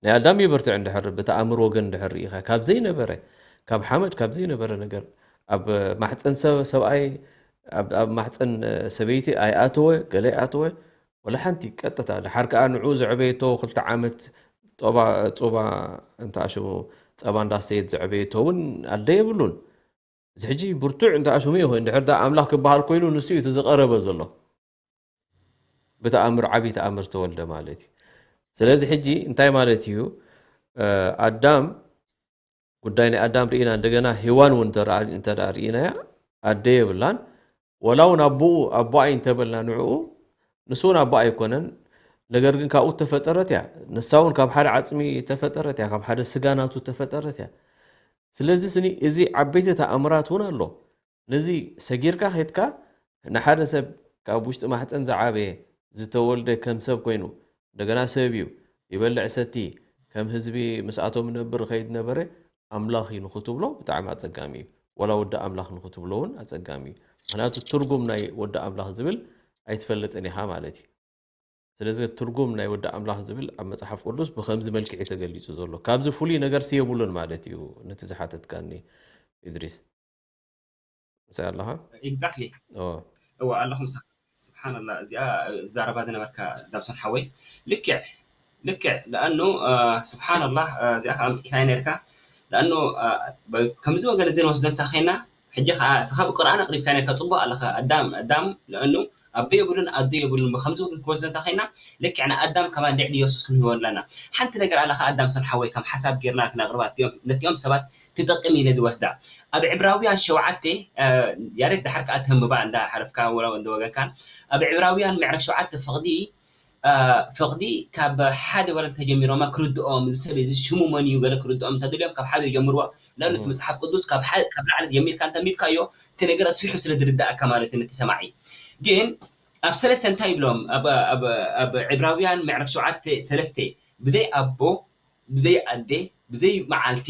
ናይ ኣዳም ይብርትዕ እንድሕር ብተኣምር ወገን እንድሕር ርኢኻ ካብ ዘይነበረ ካብ ሓመድ ካብ ዘይነበረ ነገር ኣብ ማሕፀን ሰብ ሰብኣይ ኣብ ኣብ ማሕፀን ሰበይቲ ኣይኣተወ፣ ገለ ኣይኣተወ፣ ወላ ሓንቲ ቀጥታ። ድሓር ከዓ ንዑ ዘዕበየቶ ክልተ ዓመት ጦባ ጾባ እንተ ሽሙ ጸባ እንዳስተየት ዘዕበየቶ እውን ኣደ የብሉን። እዚ ሕጂ ብርቱዕ እንተ ሽሙ ይኹን፣ ድሕር ዳ ኣምላኽ ክበሃል ኮይኑ ንሱ እዩ እቲ ዝቐረበ ዘሎ። ብተኣምር፣ ዓብዪ ተኣምር ተወልደ ማለት እዩ። ስለዚ ሕጂ እንታይ ማለት እዩ? ኣዳም፣ ጉዳይ ናይ ኣዳም ርኢና፣ እንደገና ሄዋን እውን እንተ ደኣ ርኢናያ፣ ኣደ የብላን። ወላ እውን ኣቦኡ ኣቦኣይ እንተበልና ንዕኡ፣ ንሱ እውን ኣቦኣ ኣይኮነን። ነገር ግን ካብኡ ተፈጠረት እያ። ንሳ እውን ካብ ሓደ ዓፅሚ ተፈጠረት እያ፣ ካብ ሓደ ስጋ ናቱ ተፈጠረት እያ። ስለዚ ስኒ እዚ ዓበይቲ ተኣምራት እውን ኣሎ። ነዚ ሰጊርካ ኸድካ ንሓደ ሰብ ካብ ውሽጢ ማሕፀን ዝዓበየ፣ ዝተወልደ ከም ሰብ ኮይኑ፣ እንደገና ሰብ እዩ፣ ይበልዕ ሰቲ፣ ከም ህዝቢ ምስኣቶም ይነብር ኸይድ ነበረ፣ ኣምላኽ እዩ ንኽትብሎ ብጣዕሚ ኣጸጋሚ እዩ። ወላ ወዲ ኣምላኽ ንኽትብሎ እውን ኣጸጋሚ እዩ። ምኽንያቱ ትርጉም ናይ ወዲ ኣምላኽ ዝብል ኣይትፈልጥን ኢኻ ማለት እዩ። ስለዚ ትርጉም ናይ ወዲ ኣምላኽ ዝብል ኣብ መጽሓፍ ቅዱስ ብኸምዚ መልክዕ እዩ ተገሊጹ ዘሎ። ካብዚ ፍሉይ ነገር ስየብሉን ማለት እዩ። ነቲ ዝሓተትካኒ ኢድሪስ። ምሳይ ኣለኻ? Exactly። ኦ፣ እዋ ኣለኹም። ስብሓንላ፣ እዚኣ ዛረባ ዝነበርካ ዳብሶን ሓወይ፣ ልክዕ ልክዕ። ለኣኑ ስብሓንላ፣ እዚኣ ከዓ ኣምፂእካ ነርካ። ለኣኑ ከምዚ ወገን እዚ ንወስዶ እንታ ኸይና፣ ሕጂ ከዓ ስኻ ብቁርኣን ኣቅሪብካ ነርካ፣ ፅቡቅ ኣለኻ። ኣዳም ኣዳም ለኣኑ ኣቦ የብሉን ኣዶ የብሉን። ብከምዚ ወገን ክወስዶ እንታ ኸይና፣ ልክዕ ንኣዳም ከማን ልዕሊ የሱስ ክንህቦ ኣለና። ሓንቲ ነገር ኣለካ ኣዳም ሰን ሓወይ፣ ከም ሓሳብ ጌርና ክነቅርባ ነቲኦም ሰባት ትጠቅም ኢለ ዝወስዳ። ኣብ ዕብራውያን ሸውዓተ፣ ያሬድ፣ ድሓር ከዓ ተንብባ እንዳ ሓለፍካ ወላ እንደ ወገንካ፣ ኣብ ዕብራውያን ምዕራፍ ሸውዓተ ፍቕዲ ፍቕዲ ካብ ሓደ ወለድ ተጀሚሮማ ክርድኦም፣ እዚ ሰብ እዚ ሽሙ መን እዩ ገለ ክርድኦም እንተደልዮም ካብ ሓደ ይጀምርዎ። ለእኑ እቲ መጽሓፍ ቅዱስ ካብ ሓደ ካብ ላዕሊ ጀሚርካ እንተሚትካዮ እቲ ነገር ኣስፊሑ ስለ ዝርዳእካ ማለት እዩ ነቲ ሰማዒ። ግን ኣብ ሰለስተ እንታይ ይብሎም? ኣብ ዕብራውያን ምዕራፍ ሸውዓተ ሰለስተ፣ ብዘይ ኣቦ፣ ብዘይ ኣደ፣ ብዘይ መዓልቲ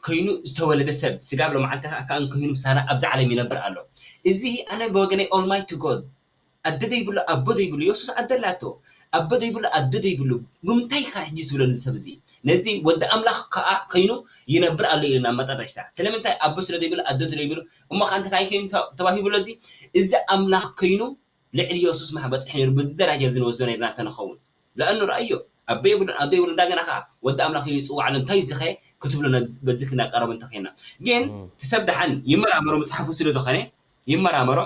ኮይኑ ዝተወለደ ሰብ፣ ስጋ ብሎ መዓልቲ ከዓ ኮይኑ ምሳና ኣብዚ ዓለም ይነብር ኣሎ። እዚ ኣነ ብወገነይ ኦልማይቲ ጎድ፣ ኣደ ዘይብሉ ኣቦ ዘይብሉ፣ የሱስ ኣደ ኣላቶ፣ ኣቦ ዘይብሉ ኣደ ዘይብሉ፣ ብምንታይ ኢኻ ሕጂ ትብሎ ነዚ ሰብ እዚ? ነዚ ወዲ ኣምላኽ ከዓ ኮይኑ ይነብር ኣሎ ኢልና መጠረሽታ። ስለምንታይ ኣቦ ስለ ዘይብሉ ኣደ ስለ ዘይብሉ እሞ ከዓ እንታይ ኮይኑ ተባሂቡ ኣሎ? እዚ እዚ ኣምላኽ ኮይኑ ልዕሊ የሱስ ማሕ በፅሕ ነይሩ። በዚ ደረጃ እዚ ንወስዶ ነርና እንተንኸውን፣ ለእኑ ረኣዮ ኣቦ የብሉን ኣዶ የብሉን፣ እንዳገና ከዓ ወዲ ኣምላኽ እዩ ይፅዋዕ ኣሎ። እንታይ ዝኸ ክትብሎ በዚ ክናቀረብ እንተኸይና ግን ትሰብ ደሓን ይመራመሮ፣ መፅሓፉ ስለ ዝኾነ ይመራመሮ።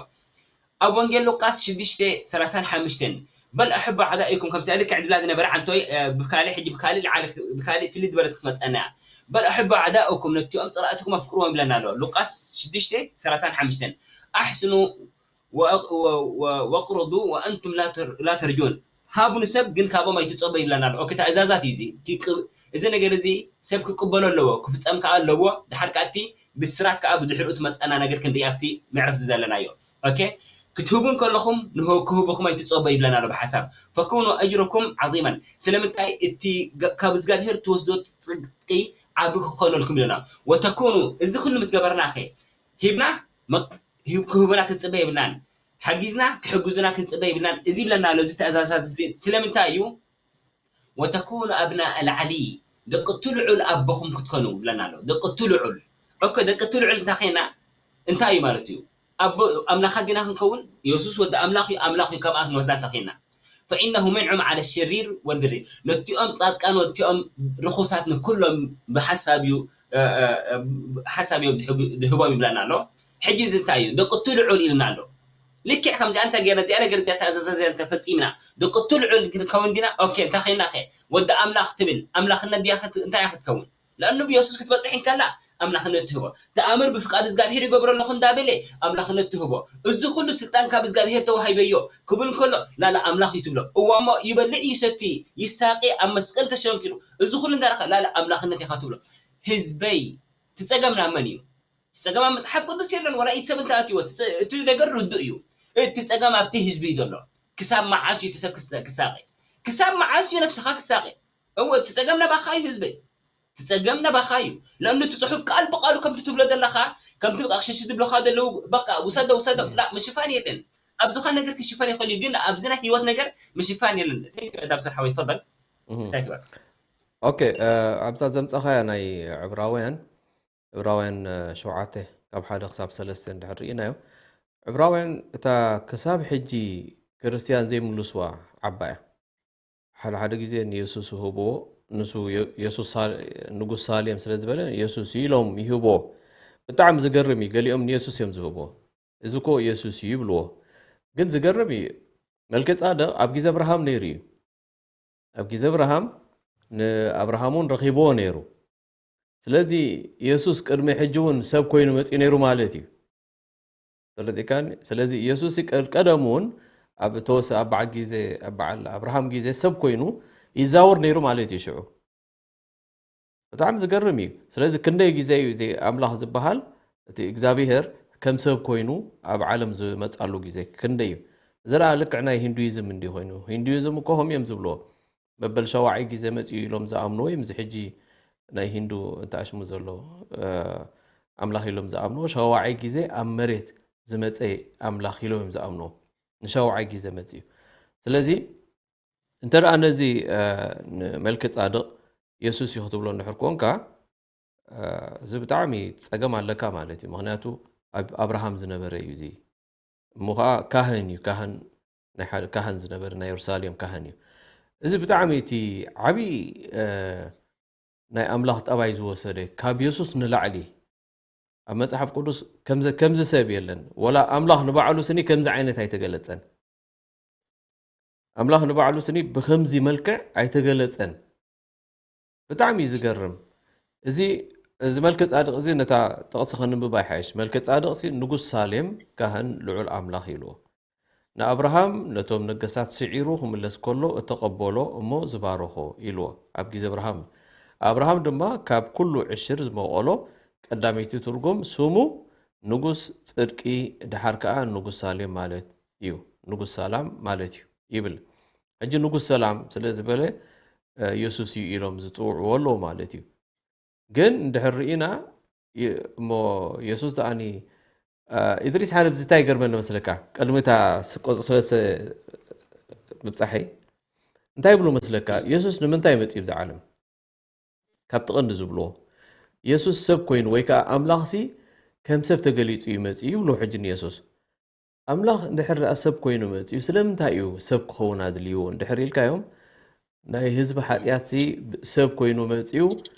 ኣብ ወንጌል ሉቃስ ሽዱሽተ ሰላሳን ሓሙሽተን፣ በል ኣሕቡ ኣዕዳኢኩም፣ ከም ስእሊ ክዕድላ ዝነበረ ዓንቶይ ብካሊእ ሕጂ ብካሊእ ልዓሊ ብካሊእ ፍልይ ዝበለት ክትመፀና እያ። በል ኣሕቡ ኣዕዳእኩም፣ ነቲኦም ፀላእትኩም ኣፍቅርዎም ይብለና ኣሎ። ሉቃስ ሽዱሽተ ሰላሳን ሓሙሽተን፣ ኣሕስኑ ወቅርዱ ወኣንቱም ላ ተርጁን፣ ሃቡ ንሰብ ግን ካብኦም ኣይትፀበ ይብለና ኣሎ። ኦኬ፣ ትእዛዛት እዩ እዚ። እዚ ነገር እዚ ሰብ ክቅበሎ ኣለዎ፣ ክፍፀም ከዓ ኣለዎ። ድሓር ከዓ እቲ ብስራት ከዓ ብድሕሪኡ ትመፀና ነገር ክንርኢ ኣብቲ ምዕራፍ እዚ ዘለናዮ። ኦኬ፣ ክትህቡ እንከለኹም ክህበኹም ኣይትፀበ ይብለና ኣሎ ብሓሳብ። ፈኩኑ ኣጅረኩም ዓዚመን፣ ስለምንታይ እቲ ካብ እግዚኣብሄር ትወስዶ ፅድቂ ዓቢ ክኾነልኩም ይብለና። ወተኩኑ፣ እዚ ኩሉ ምስ ገበርና ኸ ሂብና ክህቡና ክንፅበ የብልናን። ሓጊዝና ክሕግዙና ክንፅበ የብልናን። እዚ ይብለና ኣሎ እዚ ትእዛዛት እዚ። ስለምንታይ እዩ? ወተኩኑ ኣብና ኣልዓሊ፣ ደቂ እቲ ልዑል ኣቦኹም ክትኮኑ ይብለና ኣሎ። ደቂ እቲ ልዑል። ኦኬ፣ ደቂ እቲ ልዑል እንታይ ኸይና እንታይ እዩ ማለት እዩ? ኣቦ ኣምላኻት ዲና ክንከውን? የሱስ ወዲ ኣምላኽ እዩ፣ ኣምላኽ እዩ፣ ከምኣ ክንወስዳ እንታይ ኸይና? ፈኢነሁ መንዑም ዓለ ሸሪር ወልብሪ፣ ነቲኦም ጻድቃን ወቲኦም ርኹሳት ንኩሎም ብሓሳብ እዩ ሓሳብ እዮም ድህቦም ይብለና ኣሎ። ሕጂ እዚ እንታይ እዩ? ደቂ እቲ ልዑል ኢልና ኣሎ። ልክዕ ከምዚኣ እንተ ጌርና እዚኣ ነገር እዚኣ ተኣዘዘ እዚኣ እንተ ፈጺምና ደቂ እቲ ልዑል ክንከውን ዲና? ኦኬ፣ እንታይ ኸይና ኸ? ወዲ ኣምላኽ ትብል ኣምላኽነት ድያ እንታይ እያ ክትከውን? ለእኑ ብየሱስ ክትበጽሕ እንከላ ኣምላኽነት ትህቦ። ተኣምር ብፍቃድ እግዚኣብሄር ይገብሮ ኣለኹ እንዳበለ ኣምላኽነት ትህቦ። እዚ ኩሉ ስልጣን ካብ እግዚኣብሄር ተዋሂበዮ ክብል እንከሎ ላላ ኣምላኽ እዩ ትብሎ። እዋ እሞ ይበልዕ ይሰቲ ይሳቂ ኣብ መስቀል ተሸንኪሩ እዚ ኩሉ እንዳረኸ ላላ ኣምላኽነት ኢኻ ትብሎ። ህዝበይ ትጸገም ናብ መን እዩ? ጸገም ኣብ መጽሓፍ ቅዱስ የለን። ወላ ኢድ ሰብ እንተኣትዎ እቲ ነገር ርዱእ እዩ። እቲ ጸገም ኣብቲ ህዝቢ እዩ ዘሎ። ክሳብ መዓስ እዩ እቲ ሰብ ክሳቂ? ክሳብ መዓስ እዩ ነብስኻ ክሳቂ? እወ እቲ ጸገም ናባኻ እዩ ህዝበይ። እቲ ጸገም ናባኻ እዩ። ለእኑ እቲ ጽሑፍ ቃል ብቃሉ ከምቲ ትብሎ ዘለኻ ከምቲ በቃ ሽሽ ዝብለኻ ዘለዉ በቃ ውሰዶ ውሰዶ ላ ምሽፋን የለን። ኣብ ዝኾነ ነገር ክሽፈን ይኽእል እዩ፣ ግን ኣብዚ ናይ ህይወት ነገር ምሽፋን የለን። እንታይ ይበል ዳብሰር ሓወይ ትፈል እንታይ ትበል? ኦኬ፣ ኣብዛ ዘምጻኻያ ናይ ዕብራውያን ዕብራውያን ሸውዓተ ካብ ሓደ ክሳብ ሰለስተ እንድሕር ርኢናዮ፣ ዕብራውያን እታ ክሳብ ሕጂ ክርስትያን ዘይምልስዋ ዓባያ። ሓደ ሓደ ግዜ ንየሱስ ይህብዎ፣ ንሱ የ-፣ የሱስ ሳል-፣ ንጉስ ሳሌም ስለ ዝበለ የሱስ እዩ ኢሎም ይህብዎ። ብጣዕሚ ዝገርም እዩ። ገሊኦም ንየሱስ እዮም ዝህብዎ። "እዚ እኮ የሱስ እዩ" ይብልዎ። ግን ዝገርም እዩ። መልከ ጻድቕ ኣብ ግዜ ኣብርሃም ነይሩ እዩ። ኣብ ግዜ ኣብርሃም ንኣብርሃም እውን ረኺብዎ ነይሩ። ስለዚ የሱስ ቅድሚ ሕጂ እውን ሰብ ኮይኑ መጺኡ ነይሩ ማለት እዩ። ተረዲእካኒ? ስለዚ የሱስ ቀ-፣ ቀደም እውን ኣብ ተወሰ-፣ ኣብ በዓል ግዜ፣ ኣብ በዓል ኣብርሃም ግዜ ሰብ ኮይኑ ይዛወር ነይሩ ማለት እዩ ሽዑ። ብጣዕሚ ዝገርም እዩ። ስለዚ ክንደይ ግዜ እዩ እዚ ኣምላኽ ዝበሃል፣ እቲ እግዚኣብሄር ከም ሰብ ኮይኑ ኣብ ዓለም ዝመጻሉ ግዜ ክንደይ እዩ። እዚ ደኣ ልክዕ ናይ ሂንዱይዝም እንዲ ኮይኑ፣ ሂንዱይዝም እኮ ከም እዮም ዝብልዎ። መበል ሸዋዓይ ግዜ መጺኡ ኢሎም ዝኣምንዎ እዮም። እዚ ሕጂ ናይ ሂንዱ እንተኣሽሙ ዘሎ፣ እ፣ ኣምላኽ ኢሎም ዝኣምንዎ ሸዋዓይ ግዜ ኣብ መሬት ዝመጸ ኣምላኽ ኢሎም እዮም ዝኣምንዎ። ንሸዋዓይ ግዜ መጺኡ። ስለዚ እንተ ደኣ ነዚ፣ እ፣ ንመልከ ጻድቕ የሱስ እዩ ክትብሎ እንድሕር ኮንካ፣ እ፣ እዚ ብጣዕሚ ጸገም ኣለካ ማለት እዩ። ምኽንያቱ ኣብ ኣብርሃም ዝነበረ እዩ እዚ። እሞ ኸዓ ካህን እዩ፣ ካህን፣ ናይ ሓደ ካህን ዝነበረ ናይ የሩሳሌም ካህን እዩ። እዚ ብጣዕሚ እቲ ዓብዪ፣ እ፣ ናይ ኣምላኽ ጠባይ ዝወሰደ፣ ካብ የሱስ ንላዕሊ ኣብ መጽሓፍ ቅዱስ ከምዚ፣ ከምዚ ሰብ የለን። ወላ ኣምላኽ ንባዕሉ ስኒ ከምዚ ዓይነት ኣይተገለጸን። ኣምላኽ ንባዕሉ ስኒ ብኸምዚ መልክዕ ኣይተገለጸን። ብጣዕሚ እዩ ዝገርም። እዚ፣ እዚ መልከ ጻድቕ እዚ ነታ ጥቕሲ ከንብባ ይሓይሽ። መልከ ጻድቕሲ ንጉስ ሳሌም ካህን ልዑል ኣምላኽ ኢልዎ። ንኣብርሃም ነቶም ነገስታት ስዒሩ ክምለስ ከሎ እተቐበሎ እሞ ዝባረኾ ኢልዎ። ኣብ ግዜ ኣብርሃም። ኣብርሃም ድማ ካብ ኩሉ ዕሽር ዝመቐሎ ቀዳመይቲ ትርጉም ስሙ ንጉስ ጽድቂ ድሓር ከኣ ንጉስ ሳሌም ማለት እዩ። ንጉስ ሰላም ማለት እዩ ይብል። ሕጂ ንጉስ ሰላም ስለ ዝበለ፣ እ፣ የሱስ እዩ ኢሎም ዝጽውዕዎ ኣለዉ ማለት እዩ። ግን እንድሕር ርኢና የ-፣ እሞ የሱስ ደኣኒ፣ እ፣ ኢድሪስ ሓረብ እዚ እንታይ ይገርመኒ መስለካ? ቅድሚ እታ ስ-፣ ቁጽሪ ሰለስተ ምብጻሐይ እንታይ ይብሉ መስለካ? የሱስ ንምንታይ መጺኡ ኣብዚ ዓለም? ካብ ጥቕንዲ ዝብልዎ። የሱስ ሰብ ኮይኑ ወይ ከኣ ኣምላኽሲ ከም ሰብ ተገሊጹ እዩ መጺኡ ይብሉ ሕጂ ንየሱስ። ኣምላኽ እንድሕር ደኣ ሰብ ኮይኑ መጺኡ ስለምንታይ እዩ ሰብ ክኸውን ኣድልይዎ እንድሕር ኢልካዮም፣ ናይ ህዝቢ ሓጢኣትሲ ሰብ ኮይኑ መጺኡ፣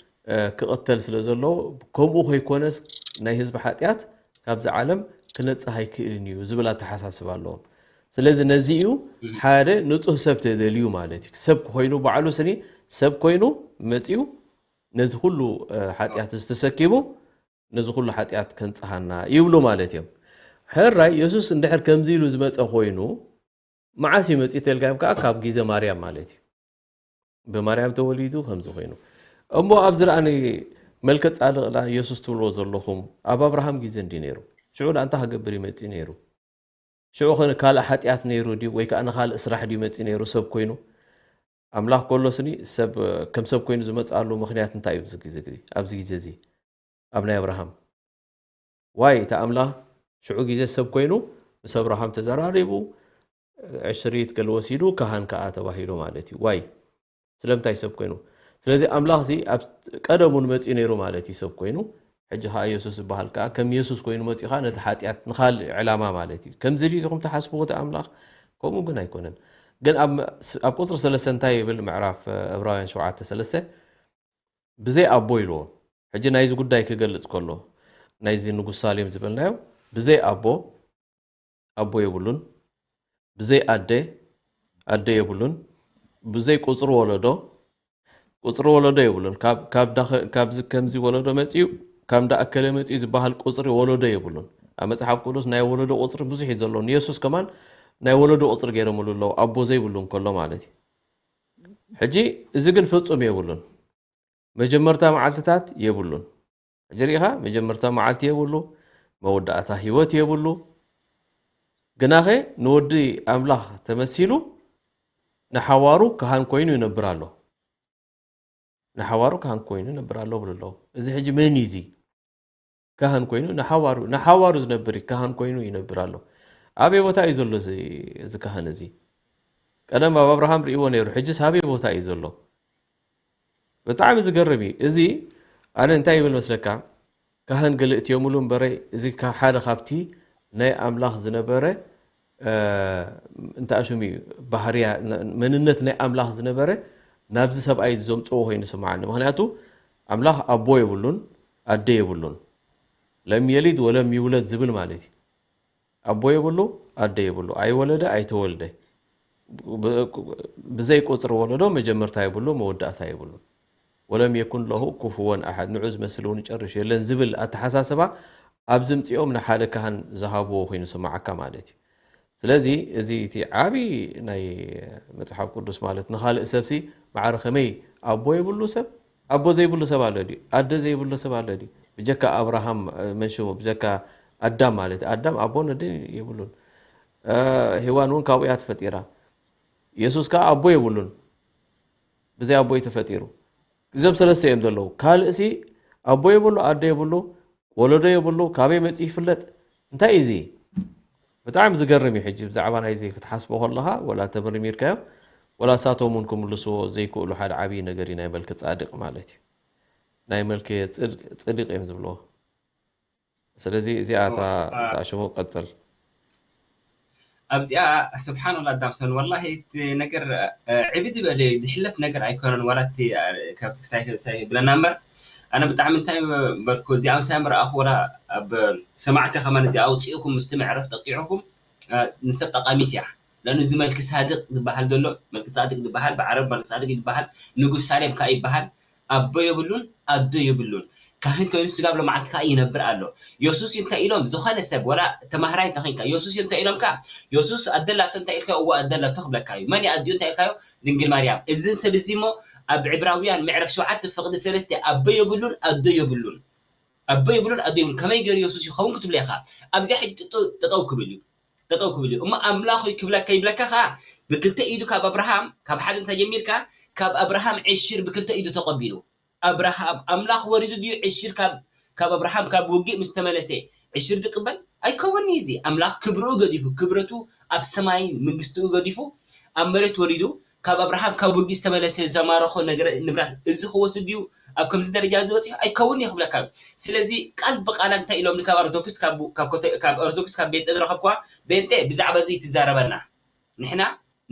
እ፣ ክቕተል ስለ ዘለዎ፣ ከምኡ ከይኮነስ ናይ ህዝቢ ሓጢኣት ካብዚ ዓለም ክነጽህ ኣይክእልን እዩ ዝብል ኣተሓሳስባ ኣለዎም። ስለዚ ነዚ እዩ እም። ሓደ ንጹህ ሰብ ተደልዩ ማለት እዩ። ሰብ ኮይኑ ባዕሉ ስኒ ሰብ ኮይኑ መጺኡ ነዚ ኩሉ፣ እ፣ ሓጢኣት እዚ ተሰኪሙ ነዚ ኩሉ ሓጢኣት ከንጽሃና ይብሉ ማለት እዮም። ሕራይ የሱስ እንድሕር ከምዚ ኢሉ ዝመጸ ኮይኑ መዓስ እዩ መጺኡ ተልካዮም ከኣ ካብ ግዜ ማርያም ማለት እዩ። ብማርያም ተወሊዱ ከምዚ ኮይኑ። እሞ ኣብዚ ደኣ መልከ ጻድቕ ደኣ የሱስ ትብልዎ ዘለኹም ኣብ ኣብርሃም ግዜ እንዲ ነይሩ። ሽዑ ደኣ እንታይ ክገብር ይመጽእ ነይሩ? ሽዑ ኸ ካልእ ሓጢኣት ነይሩ ድዩ? ወይ ከኣ ንኻልእ ስራሕ ድዩ መጺኡ ነይሩ ሰብ ኮይኑ? ኣምላኽ ከሎ ስኒ ሰብ፣ ከም ሰብ ኮይኑ ዝመጽኣሉ ምኽንያት እንታይ እዩ? ኣብዚ ግዜ፣ ግዜ፣ ኣብዚ ግዜ እዚ ኣብ ናይ ኣብርሃም ዋይ፣ እቲ ኣምላኽ ሽዑ ግዜ ሰብ ኮይኑ ምስ ኣብርሃም ተዘራሪቡ፣ ዕሽሪት ገለ ወሲዱ፣ ካህን ከኣ ተባሂሉ ማለት እዩ። ዋይ፣ ስለምንታይ ሰብ ኮይኑ? ስለዚ ኣምላኽ እዚ ኣብ ቀደም እውን መጺኡ ነይሩ ማለት እዩ ሰብ ኮይኑ። ሕጂ ከኣ የሱስ ዝበሃል ከኣ ከም የሱስ ኮይኑ መጺኡ ከኣ ነቲ ሓጢኣት ንኻልእ ዕላማ ማለት እዩ። ከምዚ ድዩ ኢኹም ትሓስብዎ እቲ ኣምላኽ? ከምኡ ግን ኣይኮነን። ግን ኣብ፣ ኣብ ቁጽሪ ሰለስተ እንታይ ይብል? ምዕራፍ፣ እ፣ ዕብራውያን ሸውዓተ ሰለስተ፣ "ብዘይ ኣቦ" ኢልዎ። ሕጂ ናይዚ ጉዳይ ክገልጽ ከሎ፣ ናይዚ ንጉስ ሳሌም ዝበልናዮ፣ ብዘይ ኣቦ፣ ኣቦ የብሉን፣ ብዘይ ኣደ፣ ኣደ የብሉን፣ ብዘይ ቁጽሪ ወለዶ፣ ቁጽሪ ወለዶ የብሉን። ካብ፣ ካብ ዳኸ-፣ ካብዚ ከምዚ ወለዶ መጺኡ፣ ካብ እንዳ ኣከለ መጺኡ ዝበሃል ቁጽሪ ወለዶ የብሉን። ኣብ መጽሓፍ ቅዱስ ናይ ወለዶ ቁጽሪ ብዙሕ እዩ ዘሎ። ንየሱስ ከማን ናይ ወለዶ ቁጽሪ ገይሮምሉ ኣለዉ፣ ኣቦ ዘይብሉ እንከሎ ማለት እዩ። ሕጂ እዚ ግን ፍጹም የብሉን። መጀመርታ መዓልትታት የብሉን። ሕጂ ርኢኻ፣ መጀመርታ መዓልቲ የብሉ፣ መወዳእታ ህይወት የብሉ። ግናኸ ንወዲ ኣምላኽ ተመሲሉ ንሓዋሩ ካህን ኮይኑ ይነብር ኣሎ። ንሓዋሩ ካህን ኮይኑ ይነብር ኣሎ ብሉ ኣለዉ። እዚ ሕጂ መን እዩ እዚ? ካህን ኮይኑ ንሓዋሩ፣ ንሓዋሩ ዝነብር እዩ፣ ካህን ኮይኑ ይነብር ኣሎ። ኣበይ ቦታ እዩ ዘሎ እዚ፣ እዚ ካህን እዚ? ቀደም ኣብ ኣብርሃም ርእይዎ ነይሩ፣ ሕጅስ ኣበይ ቦታ እዩ ዘሎ? ብጣዕሚ ዝገርም እዩ። እዚ ኣነ እንታይ ይብል መስለካ? ካህን ገለ እትዮምሉ እምበረ፣ እዚ ካ-፣ ሓደ ካብቲ ናይ ኣምላኽ ዝነበረ እንታይ ሽሙ እዩ፣ ባህርያ መንነት ናይ ኣምላኽ ዝነበረ ናብዚ ሰብኣይ ዘምፅዎ ኮይኑ ስምዓኒ። ምክንያቱ ኣምላኽ ኣቦ የብሉን፣ ኣደ የብሉን። ለም የሊድ ወለም ይውለድ ዝብል ማለት እዩ። ኣቦ የብሉ፣ ኣደ የብሉ፣ ኣይወለደ ኣይተወልደ። ብዘይ ቁፅሪ ወለዶ መጀመርታ የብሉ፣ መወዳእታ የብሉ። ወለም የኩን ለሁ ኩፍወን ኣሓድ፣ ንዑ ዝመስል እውን ጨርሹ የለን ዝብል ኣተሓሳስባ ኣብ ዝምፅኦም ንሓደ ካህን ዝሃብዎ ኮይኑ ስማዓካ ማለት እዩ። ስለዚ እዚ እቲ ዓቢ ናይ መጽሓፍ ቅዱስ ማለት ንኻልእ ሰብሲ ማዕረ ከመይ ኣቦ የብሉ ሰብ ኣቦ ዘይብሉ ሰብ ኣሎ ድዩ? ኣደ ዘይብሉ ሰብ ኣሎ ድዩ? ብጀካ ኣብርሃም መን ሽሙ ብጀካ ኣዳም ማለት ኣዳም ኣቦን ኣደን የብሉን። ሄዋን እውን ካብኡ እያ ተፈጢራ። የሱስ ከዓ ኣቦ የብሉን፣ ብዘይ ኣቦ እዩ ተፈጢሩ። እዞም ሰለስተ እዮም ዘለዉ። ካልእሲ ኣቦ የብሉ፣ ኣደ የብሉ፣ ወለዶ የብሉ፣ ካበይ መፂኡ ይፍለጥ? እንታይ እዩ እዚ? ብጣዕሚ ዝገርም እዩ። ሕጂ ብዛዕባ ናይዚ ክትሓስቦ ከለኻ ወላ ተመርሚርካዮ ወላ እሳቶም እውን ክምልስዎ ዘይክእሉ ሓደ ዓብዪ ነገር እዩ ናይ መልኪ ፃድቅ ማለት እዩ። ናይ መልኪ ፅድቅ እዮም ዝብልዎ። ስለዚ እዚኣ እታ ሽሙ ቀፅል። ኣብዚኣ ስብሓንላ ዳምሰን ወላሂ እቲ ነገር ዕብድ በለ ድሕለት ነገር ኣይኮነን። ዋላ እቲ ካብቲ ክሳይ ክሳይ ብለና እምበር ኣነ ብጣዕሚ እንታይ በልኩ እዚኣ እንታይ ምረኣኹ ወላ ኣብ ሰማዕቲ ከማን እዚኣ ኣውፅእኩም ምስቲ መዕረፍ ጠቂዕኩም ንሰብ ጠቃሚት እያ። ለኣኑ እዚ መልኪ ሳድቅ ዝበሃል ዘሎ መልኪ ፃድቅ ዝበሃል ብዓረብ መልኪ ፃድቅ ዝበሃል ንጉስ ሳሌም ከዓ ይበሃል። ኣቦ የብሉን ኣዶ የብሉን። ካህን ኮይኑ ስጋብ ሎማዓንቲ ከዓ ይነብር ኣሎ። የሱስ እንታይ ኢሎም ዝኾነ ሰብ ወላ ተማህራይ እንተኮንካ የሱስ እንታይ ኢሎምካ? የሱስ ኣደላቶ እንታይ ኢልካ እዎ ኣደላቶ ክብለካ እዩ። መን ኣዲኡ እንታይ ኢልካዮ? ድንግል ማርያም። እዝን ሰብ እዚ እሞ ኣብ ዕብራውያን ምዕራፍ ሸውዓተ ፍቕዲ ሰለስተ ኣቦ የብሉን ኣዶ የብሉን። ኣቦ የብሉን ኣዶ የብሉን። ከመይ ገይሩ የሱስ ይኸውን ክትብሎ ኢኻ? ኣብዚኣ ሕጂ ጠጠው ክብል እዩ። ጠጠው ክብል እዩ እሞ ኣምላኽ እዩ ክብለካ ይብለካ ከዓ ብክልተ ኢዱ ካብ ኣብርሃም ካብ ሓደ እንተ ጀሚርካ ካብ ኣብርሃም ዕሽር ብክልተ ኢዱ ተቐቢሉ ኣብርሃም ኣምላኽ ወሪዱ ድዩ ዕሽር ካብ ካብ ኣብርሃም ካብ ውግእ ምስ ተመለሰ ዕሽር ዝቅበል ኣይከውን እዚ ኣምላኽ ክብርኡ ገዲፉ ክብረቱ ኣብ ሰማይ መንግስትኡ ገዲፉ ኣብ መሬት ወሪዱ ካብ ኣብርሃም ካብ ውግእ ዝተመለሰ ዝተማረኾ ንብረት እዚ ክወስድ ድዩ ኣብ ከምዚ ደረጃ እዚ በፂሑ ኣይከውን ይኽብለካ እዩ። ስለዚ ቃል ብቃላ እንታይ ኢሎምኒ ካብ ኣርቶክስ ካብ ኣርቶክስ ካብ ቤንጤ ዝረኸብኳ ቤንጤ ብዛዕባ እዚ ትዛረበና ንሕና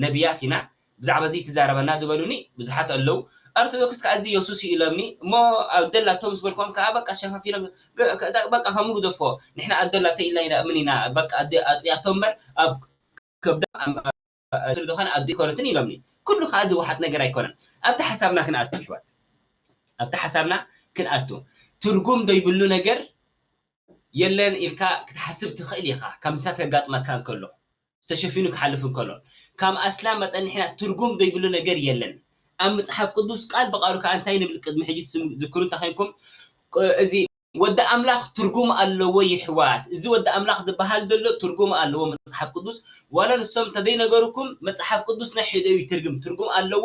ነቢያት ኢና ብዛዕባ እዚ ትዛረበና ዝበሉኒ ብዙሓት ኣለዉ። ኣርቶዶክስ ከዓ እዚ የሱስ እዩ ኢሎምኒ እሞ ኣደላቶ ምስ በልኮም ከዓ በቃ ሸፋፊኖም በቃ ከምኡ ግደፎ ንሕና ኣደላቶ ኢልና ኢና እምን ኢና በቃ ኣጥያቶ እምበር ኣብ ከብዳ ስለዝኾነ ኣደ ኣይኮነትን ኢሎምኒ። ኩሉ ከዓ ዝወሓጥ ነገር ኣይኮነን። ኣብቲ ሓሳብና ክንኣቱ ይሕዋት፣ ኣብቲ ሓሳብና ክንኣቱ ትርጉም ዘይብሉ ነገር የለን ኢልካ ክትሓስብ ትኽእል ኢኻ። ከም ንሳ ከጋጥመካ እንከሎ፣ ተሸፊኑ ክሓልፍ እንከሎ፣ ከም ኣስላም መጠን ንሕና ትርጉም ዘይብሉ ነገር የለን። ኣብ መጽሓፍ ቅዱስ ቃል ብቃሉ ከኣ እንታይ ንብል ቅድሚ ሕጂ ትዝክሩ እንተኾይንኩም፣ እዚ ወዲ ኣምላኽ ትርጉም ኣለዎ ይሕዋት። እዚ ወዲ ኣምላኽ ዝበሃል ዘሎ ትርጉም ኣለዎ መጽሓፍ ቅዱስ። ዋላ ንሶም እንተዘይነገሩኩም መጽሓፍ ቅዱስ ናይ ሕደዩ ይትርግም ትርጉም ኣለዎ።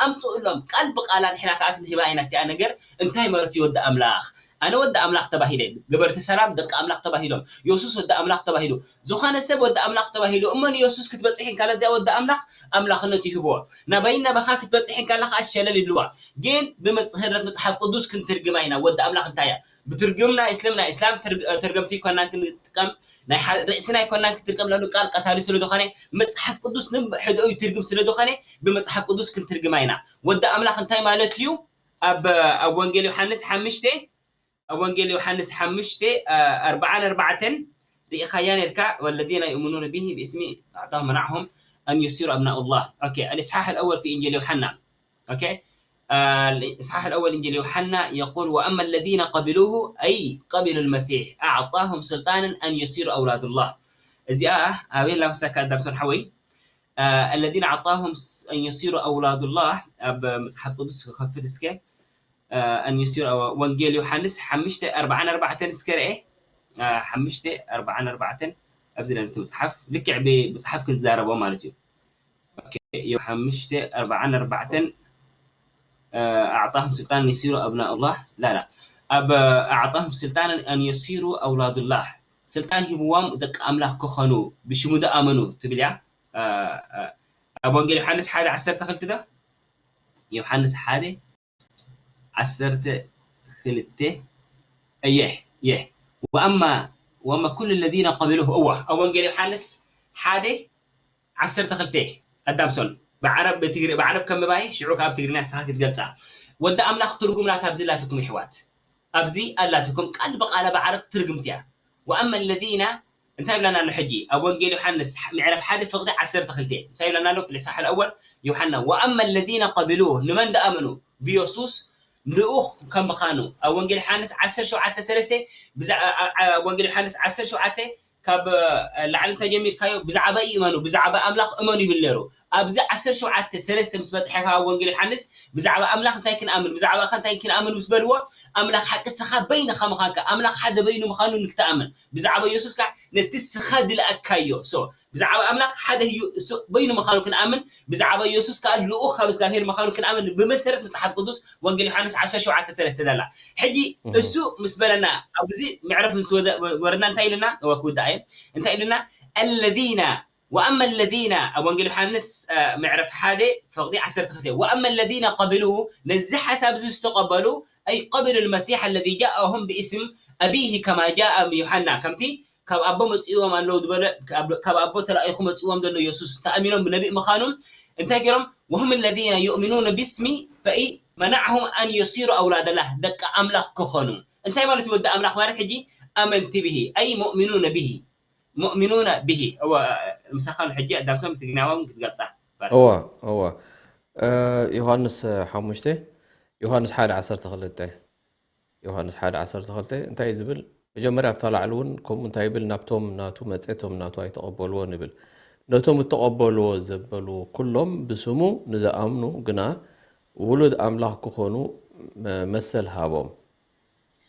ኣምጽኡሎም ቃል ብቃላ ንሕና ከኣ ክንህባ ኢና እቲኣ ነገር እንታይ ማለት እዩ ወዲ ኣምላኽ። ኣነ ወዲ ኣምላኽ ተባሂለ፣ ገበርቲ ሰላም ደቂ ኣምላኽ ተባሂሎም፣ የሱስ ወዲ ኣምላኽ ተባሂሉ። ዝኾነ ሰብ ወዲ ኣምላኽ ተባሂሉ እሞ ንየሱስ ክትበጽሕ እንካላ እዚኣ ወዲ ኣምላኽ ኣምላኽነት ይህብዎ። ናባይን ናባኻ ክትበጽሕ እንካላ ከኣ ሸለል ይብልዋ። ግን ብመጽህረት መጽሓፍ ቅዱስ ክንትርግማ ኢና ወዲ ኣምላኽ እንታይ እያ ብትርጉም ናይ እስልምና እስላም ትርገምቲ ኣይኮናን ክንጥቀም ናይ ርእስና ኣይኮናን ክትርገም ለሉ ቃል ቀታሊ ስለ ዝኾነ መጽሓፍ ቅዱስ ንሕድኦ ይትርግም ስለ ዝኾነ ብመጽሓፍ ቅዱስ ክንትርግማ ኢና። ወዲ ኣምላኽ እንታይ ማለት እዩ? ኣብ ኣብ ወንጌል ዮሓንስ ሓምሽተ ኣብ ወንጌል ዮሓንስ ሓምሽተ ኣርብዓን ኣርባዕተን ርኢኻያ ነርካ والذين يؤمنون به باسمي أعطاهم منعهم أن يصيروا أبناء الله. أوكي الإصحاح الأول في إنجيل يوحنا. أوكي الإصحاح الأول إنجيل يوحنا يقول وأما الذين قبلوه أي قبلوا المسيح أعطاهم سلطانا أن يصيروا أولاد الله. እዚኣ ኣበይ ላምስለካ ኣዳም ሰን ሓወይ الذين أعطاهم أن يصيروا أولاد الله ኣብ መጽሓፍ ቅዱስ ክኸፍት እስከ ኣን ዮስዮር ወንጌል ዮሓንስ ሓምሽተ ኣርብዓን ኣርባዕተን እስከ ርኤ ሓምሽተ ኣርብዓን ኣርባዕተን ኣብዚ ነቲ መፅሓፍ ልክዕ ብመፅሓፍ ክንዛረቦ ማለት እዩ ሓምሽተ ኣርብዓን ኣርባዕተን ኣዕጣሁም ስልጣን ን ዩሲሩ ኣብና ኣላህ ላላ ኣብ ኣዕጣሁም ስልጣን ኣን ዩሲሩ ኣውላዱላህ ስልጣን ሂብዎም ደቂ ኣምላኽ ክኾኑ ብሽሙ ዝኣመኑ ትብል እያ ኣብ ወንጌል ዮሓንስ ሓደ ዓሰርተ ክልተ ዶ ዮሓንስ ሓደ ዓሰርተ ክልተ እየ እየ ወኣማ ወማ ኩሉ ለዚነ ቀቢሉሁ። እዋ ኣብ ወንጌል ዮሓንስ ሓደ ዓሰርተ ክልተ ኣዳምሶን ብዓረብ ብትግሪ ብዓረብ ከም ምባይ ሽዑ ካብ ትግርኛ ንስኻ ክትገልጻ ወዲ ኣምላኽ ትርጉም ናታ ኣብዚ ኣላትኩም ይሕዋት፣ ኣብዚ ኣላትኩም ቃል ብቓላ ብዓረብ ትርግምት እያ። ወኣመ ለዚነ እንታይ ይብለና ኣሎ ሕጂ ኣብ ወንጌል ዮሓንስ ምዕራፍ ሓደ ፍቕዲ ዓሰርተ ክልተ እንታይ ይብለና ኣሎ? ፍልሳሕ ኣወል ዮሓና ወኣመ ለዚነ ቀቢሉሁ ንመን ደኣመኑ ብየሱስ ልኡኽ ከም ምዃኑ ኣብ ወንጌል ዮሓንስ ዓሰርተ ሸውዓተ ሰለስተ ብዛ- ኣ- ኣ- ኣብ ወንጌል ዮሓንስ ዓሰርተ ሸውዓተ ካብ እ፣ ላዕሊ እንተጀሚርካዮ ብዛዕባ ይእመኑ ብዛዕባ ኣምላኽ እመኑ ይብል ነይሩ። ኣብዚ ዓሰርተ ሸውዓተ ሰለስተ ምስ በፅሐ ካብ ወንጌል ዮሓንስ ብዛዕባ ኣምላኽ እንታይ ክንኣምን ብዛዕባ ኸ እንታይ ክንኣምን ምስ በልዎ ኣምላኽ ሓቂ ስኻ በይንኻ ምዃንካ ኣምላኽ ሓደ በይኑ ምዃኑ ንክትኣምን ብዛዕባ ኢየሱስ ከዓ ነቲ ስኻ ድልኣካዮ so ብዛዕባ ኣምላኽ ሓደ ህዩ እሱ በይኑ ምዃኑ ክንኣምን ብዛዕባ ኢየሱስ ከዓ ልኡኽ ካብ እግዚኣብሔር ምዃኑ ክንኣምን ብመሰረት መጽሓፍ ቅዱስ ወንጌል ዮሓንስ ዓሰርተ ሸውዓተ ሰለስተ ደላ ሕጂ እሱ ምስ በለና ኣብዚ ምዕረፍ ምስ ወደ- ወረድና እንታይ ኢሉና እወ ክውዳእ እየ እንታይ ኢሉና الذين وأما الذين ኣብ ወንጌል ዮሓንስ ምዕረፍ ሓደ ፍቕዲ ዓሰርተ ክልተ وأما الذين قبلوه ነዚ ሓሳብ እዚ ዝተቐበሉ أي قبلوا المسيح الذي جاءهم باسم أبيه كما جاء يوحنا ከምቲ ካብ ኣቦ መጺእዎም ኣለዉ ዝበለ ካብ ኣቦ ተላኢኹ መጺእዎም ዘሎ የሱስ ተኣሚኖም ብነቢእ ምዃኑ እንታይ ገይሮም وهم الذين يؤمنون باسمي فإي منعهم أن يصيروا أولاد الله ደቂ ኣምላኽ ክኾኑ እንታይ ማለት ወዲ ኣምላኽ ማለት ሕጂ ኣመንቲ ብሂ ኣይ ሙእሚኑነ ብሂ ሙእሚኑነ ብሂ እወ ምሳኻ ሕጂ ኣዳምሶም ትግርኛዎም ክትገልጻ እወ እወ ዮሃንስ ሓሙሽተ ዮሃንስ ሓደ ዓሰርተ ክልተ ዮሃንስ ሓደ ዓሰርተ ክልተ እንታይ እዩ ዝብል? መጀመርያ ኣብታ ላዕሊ እውን ከምኡ እንታይ ይብል? ናብቶም ናቱ መጸ እቶም ናቱ ኣይተቐበልዎን ይብል። ነቶም እተቐበልዎ ዘበሉ ኩሎም ብስሙ ንዝኣምኑ ግና ውሉድ ኣምላኽ ክኾኑ መሰል ሃቦም።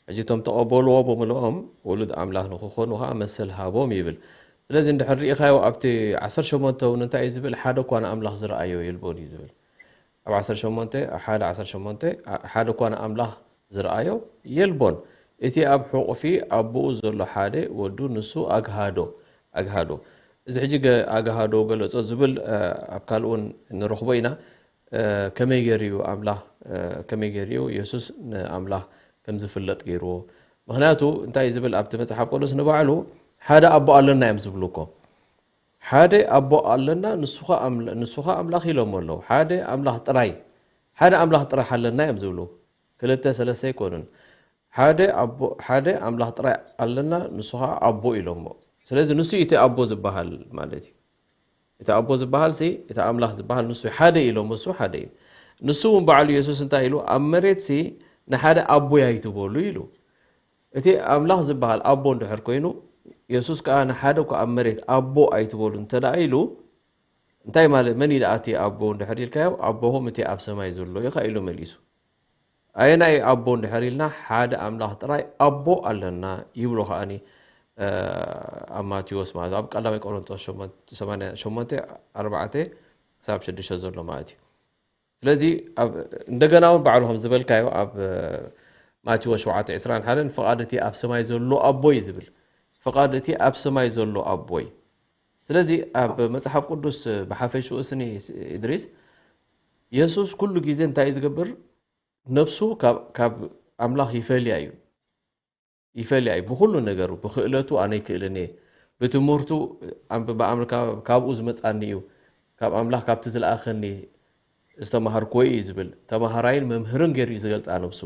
ሕጂ እቶም ተቐበልዎ ብምልኦም ውሉድ ኣምላኽ ንክኾኑ ከዓ መሰል ሃቦም ይብል። ስለዚ እንድሕር ሪኢኻዮ ኣብቲ ዓሰርተ ሸሞንተ እውን እንታይ እዩ ዝብል? ሓደ እኳ ንኣምላኽ ዝረኣዮ የልቦን እዩ ዝብል። ኣብ ዓሰርተ ሸሞንተ ሓደ ዓሰርተ ሸሞንተ ሓደ እኳ ንኣምላኽ ዝረኣዮ የልቦን። እቲ ኣብ ሕቑፊ ኣቦኡ ዘሎ ሓደ ወዱ ንሱ ኣግሃዶ ኣግሃዶ። እዚ ሕጂ ኣግሃዶ ገለጾ ዝብል ኣብ ካልእ እውን ንረኽቦ ኢና። ከመይ ገይሩ እዩ ኣምላኽ ከመይ ገይሩ እዩ የሱስ ንኣምላኽ ከም ዝፍለጥ ገይርዎ? ምኽንያቱ እንታይ ዝብል ኣብቲ መጽሓፍ ቅዱስ ንባዕሉ ሓደ ኣቦ ኣለና እዮም ዝብሉ እኮ ሓደ ኣቦ ኣለና ንሱ ኸኣ ኣምላኽ ኢሎሞ ኣለዉ ሓደ ኣምላኽ ጥራይ ሓደ ኣምላኽ ጥራሕ ኣለና እዮም ዝብሉ ክልተ ሰለስተ ኣይኮኑን ሓደ ኣቦ ሓደ ኣምላኽ ጥራይ ኣለና ንሱ ኸኣ ኣቦ ኢሎሞ ስለዚ ንሱ እቲ ኣቦ ዝበሃል ማለት እዩ እቲ ኣቦ ዝበሃል ሲ እቲ ኣምላኽ ዝበሃል ንሱ ሓደ ኢሎሞ እሱ ሓደ እዩ ንሱ እውን ባዕሉ የሱስ እንታይ ኢሉ ኣብ መሬት ሲ ንሓደ ኣቦይ ኣይትበሉ ኢሉ እቲ ኣምላኽ ዝበሃል ኣቦ እንድሕር ኮይኑ የሱስ ከዓ ንሓደ እኳ ኣብ መሬት ኣቦ ኣይትበሉ እንተ ደኣ ኢሉ እንታይ ማለት መን እዩ ደኣ እቲ ኣቦ እንድሕር ኢልካዮ ኣቦኹም እቲ ኣብ ሰማይ ዘሎ ኢኻ ኢሉ መሊሱ ኣየናይ ኣቦ እንድሕር ኢልና ሓደ ኣምላኽ ጥራይ ኣቦ ኣለና ይብሎ ከዓኒ ኣብ ማቴዎስ ማለት ኣብ ቀዳማይ ቆሮንቶስ ሸሞንተ ኣርባዕተ ክሳብ ሽዱሽተ ዘሎ ማለት እዩ ስለዚ እንደገና እውን ባዕሉ ከም ዝበልካዮ ኣብ ማቴዎስ ሸውዓተ ዕስራን ሓደን ፍቓድ እቲ ኣብ ሰማይ ዘሎ ኣቦ እዩ ዝብል ፍቓድ እቲ ኣብ ሰማይ ዘሎ ኣቦይ ስለዚ ኣብ መፅሓፍ ቅዱስ ብሓፈሽኡ ስኒ እድሪስ የሱስ ኩሉ ግዜ እንታይ እዩ ዝገብር ነብሱ ካብ ኣምላኽ ይፈልያ እዩ ይፈልያ እዩ ብኩሉ ነገሩ ብክእለቱ ኣነ ይክእልን እየ ብትምህርቱ ኣንብባ ኣምር ካብኡ ዝመፃኒ እዩ ካብ ኣምላኽ ካብቲ ዝለኣኸኒ ዝተማሃርክዎ እዩ ዝብል ተማሃራይን መምህርን ገይሩ እዩ ዝገልፃ ነብሱ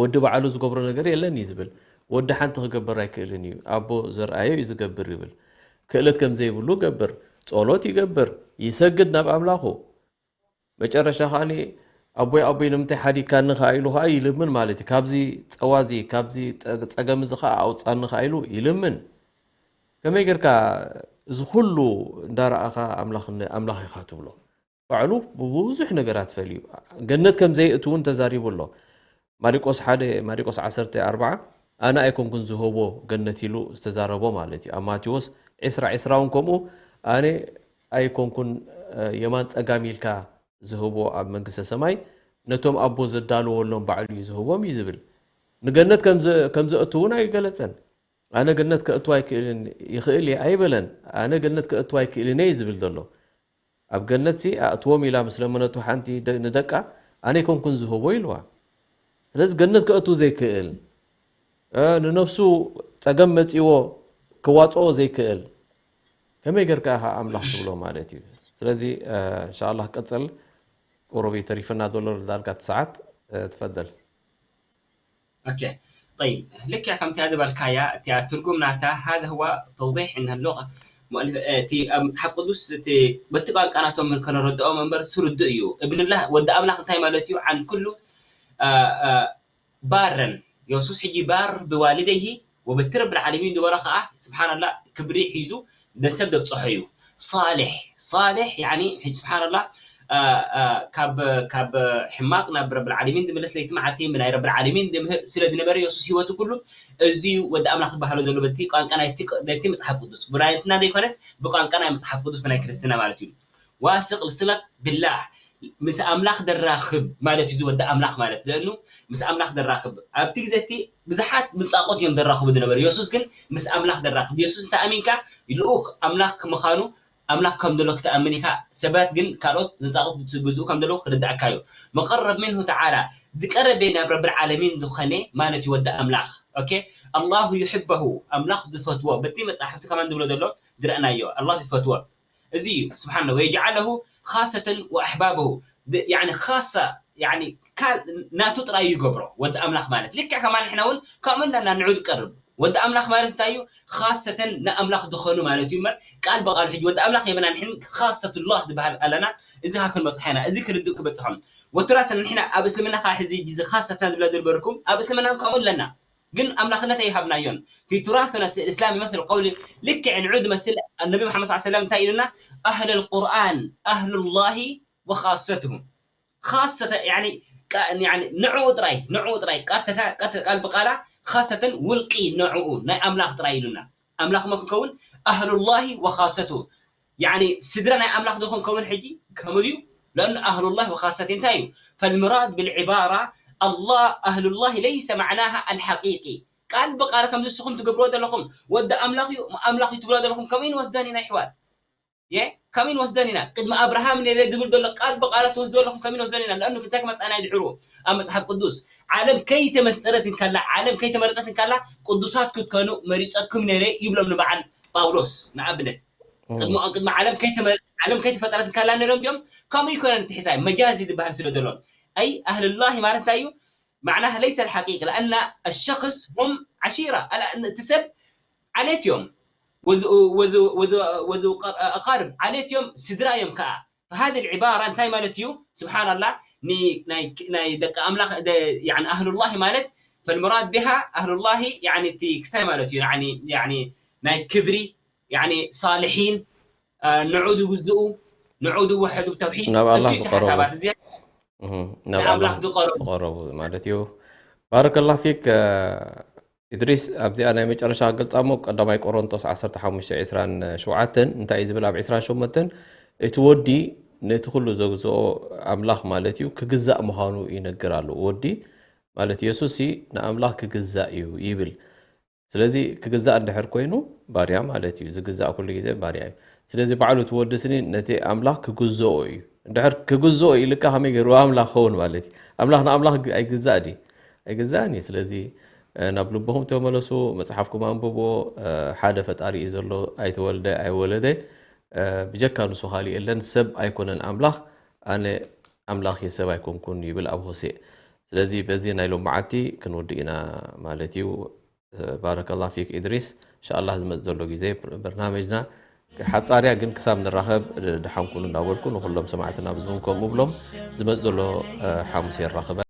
ወዲ ባዕሉ ዝገብሮ ነገር የለን እዩ ዝብል ወዲ ሓንቲ ክገብር ኣይክእልን እዩ ኣቦ ዘርኣዮ እዩ ዝገብር ይብል ክእለት ከም ዘይብሉ ገብር ጸሎት ይገብር ይሰግድ ናብ ኣምላኹ መጨረሻ ከዓኒ ኣቦይ ኣቦይ ንምንታይ ሓዲግካኒ ከዓ ኢሉ ከዓ ይልምን ማለት እዩ ካብዚ ፀዋዚ ካብዚ ፀገም እዚ ከዓ ኣውፃኒ ከዓ ኢሉ ይልምን ከመይ ጌርካ እዚ ኩሉ እንዳረኣኻ ኣምላኽ ኢኻ ትብሎ ባዕሉ ብብዙሕ ነገራት ፈልዩ ገነት ከም ዘየእቱ እውን ተዛሪቡ ኣሎ ማሪቆስ ሓደ ማሪቆስ ዓሰርተ ኣርባዓ ኣነ ኣይኮንኩን ዝህቦ ገነት ኢሉ ዝተዛረቦ ማለት እዩ ኣብ ማቴዎስ ዕስራ ዕስራ እውን ከምኡ ኣነ ኣይኮንኩን የማን ጸጋም ኢልካ ዝህቦ ኣብ መንግስተ ሰማይ ነቶም ኣቦ ዘዳልወሎም ባዕሉ እዩ ዝህቦም እዩ ዝብል ንገነት ከም ዘእቱ እውን ኣይገለጸን ኣነ ገነት ከእቱ ኣይክእልን ይኽእል እየ ኣይበለን ኣነ ገነት ከእቱ ኣይክእልን እየ ዝብል ዘሎ ኣብ ገነት ሲ ኣእትዎም ኢላ ምስ ለመነቱ ሓንቲ ንደቃ ኣነ ኣይኮንኩን ዝህቦ ኢልዋ ስለዚ ገነት ከእቱ ዘይክእል ንነፍሱ ጸገም መጺዎ ክዋጽኦ ዘይክእል ከመይ ጌርካ ኢኻ ኣምላኽ ትብሎ ማለት እዩ። ስለዚ እንሻላህ ቀጽል፣ ቁሩብ ተሪፍና ዘሎ ዳርጋ እቲ ሰዓት። ትፈደል። ኦኬ ጠይብ፣ ልክዕ ከምቲ ዝበልካያ እቲያ ትርጉም ናታ هذا هو توضيح إن اللغة مؤلف እቲ ኣብ መጽሓፍ ቅዱስ እቲ በቲ ቋንቋ ናቶም ከነረድኦም እምበር ስርዱእ እዩ። እብንላህ ወዲ ኣምላኽ እንታይ ማለት እዩ? عن كل ባረን የሱስ ሕጂ ባር ብዋልደይሂ ወበቲ ረብል ዓለሚን ዝበሎ ከዓ ስብሓንላ ክብሪ ሒዙ ነሰብ ደብፅሖ እዩ። ሳሌሕ ሳሌሕ ያኒ ሕጂ ስብሓንላ ካብ ካብ ሕማቅ ናብ ረብል ዓለሚን ዝምለስ ለይቲ መዓልቲ ናይ ረብል ዓለሚን ዝምህር ስለ ዝነበረ የሱስ ህይወቱ ኩሉ እዚ ወዲ ኣምላኽ ዝበሃሎ ዘሎ በቲ ቋንቋ ናይቲ መፅሓፍ ቅዱስ ብናይትና ዘይኮነስ ብቋንቋ ናይ መፅሓፍ ቅዱስ ብናይ ክርስትና ማለት እዩ። ዋስቅ ልስለት ብላህ ምስ ኣምላኽ ደራኽብ ማለት እዩ ዝወዲ ኣምላኽ ማለት ለእኑ ምስ ኣምላኽ ደራኽብ ኣብቲ ግዜ እቲ ብዙሓት ምጻቆት እዮም ደራኽቡ ዝነበሩ። የሱስ ግን ምስ ኣምላኽ ደራኽብ። የሱስ እንተ ኣሚንካ ልኡኽ ኣምላኽ ምዃኑ ኣምላኽ ከም ዘሎ ክትኣምን ኢኻ። ሰባት ግን ካልኦት ንጣቆት ዝግዝኡ ከም ዘለዉ ክርድኣካ እዩ። መቀረብ ምንሁ ተዓላ ዝቀረበ ናብ ረብል ዓለሚን ዝኾነ ማለት እዩ ወዲ ኣምላኽ። ኦኬ ኣላሁ ይሕበሁ ኣምላኽ ዝፈትዎ በቲ መጻሕፍቲ ከማን ዝብሎ ዘሎ ዝረእናዮ ኣላህ ይፈትዎ። እዚ እዩ ስብሓን ወየጅዓለሁ ካሰተን ወኣሕባበሁ ካሳ ናቱ ጥራይ ይገብሮ ወዲ ኣምላኽ ማለት ልክዕ ከማ ንሕና እውን ከምኡ እና ንዑ ዝቀርብ ወዲ ኣምላኽ ማለት እንታይ እዩ? ካሰተን ንኣምላኽ ዝኾኑ ማለት እዩ እምበር ቃል ብቃሉ ሕጂ ወዲ ኣምላኽ የበና ንሕን ካሰቱላህ ዝበሃል ኣለና። እዚ ካ ክንበፅሖ ኢና። እዚ ክርድእ ክበፅሖም ወትራስ ንሕና ኣብ እስልምና ከዓ ሕዚ ግዜ ካሰትና ዝብላ ዝነበርኩም ኣብ እስልምና ከምኡ ኣለና። ግን ኣምላኽነት ኣይሃብናዮን። في تراثنا الإسلامي مثل قول ልክዕ ንዑ ዝመስል ነቢ መሓመድ صلى الله عليه وسلم እንታይ ኢሉና? أهل القرآن أهل الله وخاصته ካሰተ ንዕኡ ጥራይ ንዕኡ ጥራይ ቃተታ ቃል ብቃላ ካሰተን ውልቂ ንዕኡ ናይ ኣምላኽ ጥራይ ኢሉና። ኣምላኽ መ ክንከውን ኣህሉላሂ ወኻሰቱ ያኒ ስድራ ናይ ኣምላኽ ዶ ክንከውን ሕጂ ከምኡ ድዩ? ለእኑ ኣህሉላህ ወኻሰት እንታይ እዩ? فالمراد بالعبارة الله أهل الله ليس معناها الحقيقي ቃል ብቃል ከም ንስኹም ትገብርዎ ዘለኹም ወዲ ኣምላኽ እዩ ኣምላኽ እዩ ትብሎ ዘለኹም ከምኡ ንወስደን ኢና ይሕዋት የ ከምኡ ንወስደን ኢና ቅድሚ ኣብርሃም ነይረ ዝብል ዘሎ ቃል ብቃል ትወስዶ ኣለኹም ከምኡ ንወስደን ኢና ለእኑ እንታይ ክመፅኣና ይድሕሩ ኣብ መፅሓፍ ቅዱስ ዓለም ከይተመስጠረት እንከላ ዓለም ከይተመረፀት እንከላ ቅዱሳት ክትኮኑ መሪፀኩም ነይረ ይብሎም ንበዓል ጳውሎስ ንኣብነት ቅድሚ ቅድሚ ዓለም ከይተመ ዓለም ከይተፈጠረት እንከላ ነይሮም ድዮም? ከምኡ ይኮነን እቲ ሕሳይ መጃዚ ዝበሃል ስለ ዘሎ ኣይ ኣህልላሂ ማለት እንታይ እዩ? معناها ليس الحقيقة لأن الشخص هم عشيرة እቲ ሰብ ዓሌት እዮም ወዙ ወዙ ወዙ ወዙ ኣቃርብ ዓሌት እዮም ስድራ እዮም ከዓ فهذه العبارة እንታይ ማለት እዩ? سبحان الله ናይ ደቂ ኣምላኽ يعني أهل الله ማለት فالمراد بها أهل الله يعني እቲ ክስታይ ማለት እዩ يعني ናይ ክብሪ ያኒ ሳልሒን ንዑ ዝውዝኡ ንዑ ዝወሐዱ ብተውሒድ ናብ ኣላህ እሱ እቲ ዝቀረቡ ሓሳባት እዚ እህ፣ ናብ ንኣምላኽ ኣላህ ዝቀረቡ ዝቀረቡ ማለት እዩ። ባረከላህ ፊክ። እ፣ ኢድሪስ ኣብዚኣ ናይ መጨረሻ ገልጻ እሞ ቀዳማይ ቆሮንቶስ ዓሰርተ ሓሙሽተ ዕስራን ሸውዓተን እንታይ እዩ ዝብል? ኣብ ዕስራን ሸሞንተን እቲ ወዲ ነቲ ኩሉ ዘግዝኦ ኣምላኽ ማለት እዩ ክግዛእ ምዃኑ ይነግር ኣሎ። ወዲ ማለት የሱስ ንኣምላኽ ክግዛእ እዩ ይብል። ስለዚ ክግዛእ እንድሕር ኮይኑ ባርያ ማለት እዩ። ዝግዛእ ኩሉ ግዜ ባርያ እዩ። ስለዚ ባዕሉ እቲ ወዲ ስኒ ነቲ ኣምላኽ ክግዝኦ እዩ። እንድሕር ክግዝኦ ኢልካ ከመይ ገይሩ ኣምላኽ ክኸውን ማለት እዩ? ኣምላኽ ንኣምላኽ ግ- ኣይግዛእ ድዩ? ኣይግዛእን እዩ። ስለዚ እ፣ ናብ ልብኹም ተመለሱ፣ መጽሓፍኩም ኣንብብዎ። እ፣ ሓደ ፈጣሪ እዩ ዘሎ፣ ኣይተወልደ ኣይወለደ። እ፣ ብጀካ ንሱ ካሊእ የለን፣ ሰብ ኣይኮነን ኣምላኽ፣ ኣነ ኣምላኽ እየ ሰብ ኣይኮንኩን ይብል ኣብ ሆሴእ። ስለዚ በዚ ናይ ሎመዓቲ ክንውድእ ኢና ማለት እዩ። ባረከላህ ፊክ ኢድሪስ። እንሻኣላህ ዝመጽእ ዘሎ ግዜ በርናመጅና ሓጻርያ ግን ክሳብ ንራኸብ ደሓን ኩኑ እንዳበልኩ ንኹሎም ሰማዕትና ብዝውን ከምኡ ብሎም ዝመጽእ ዘሎ ሓሙስ የራኽበና።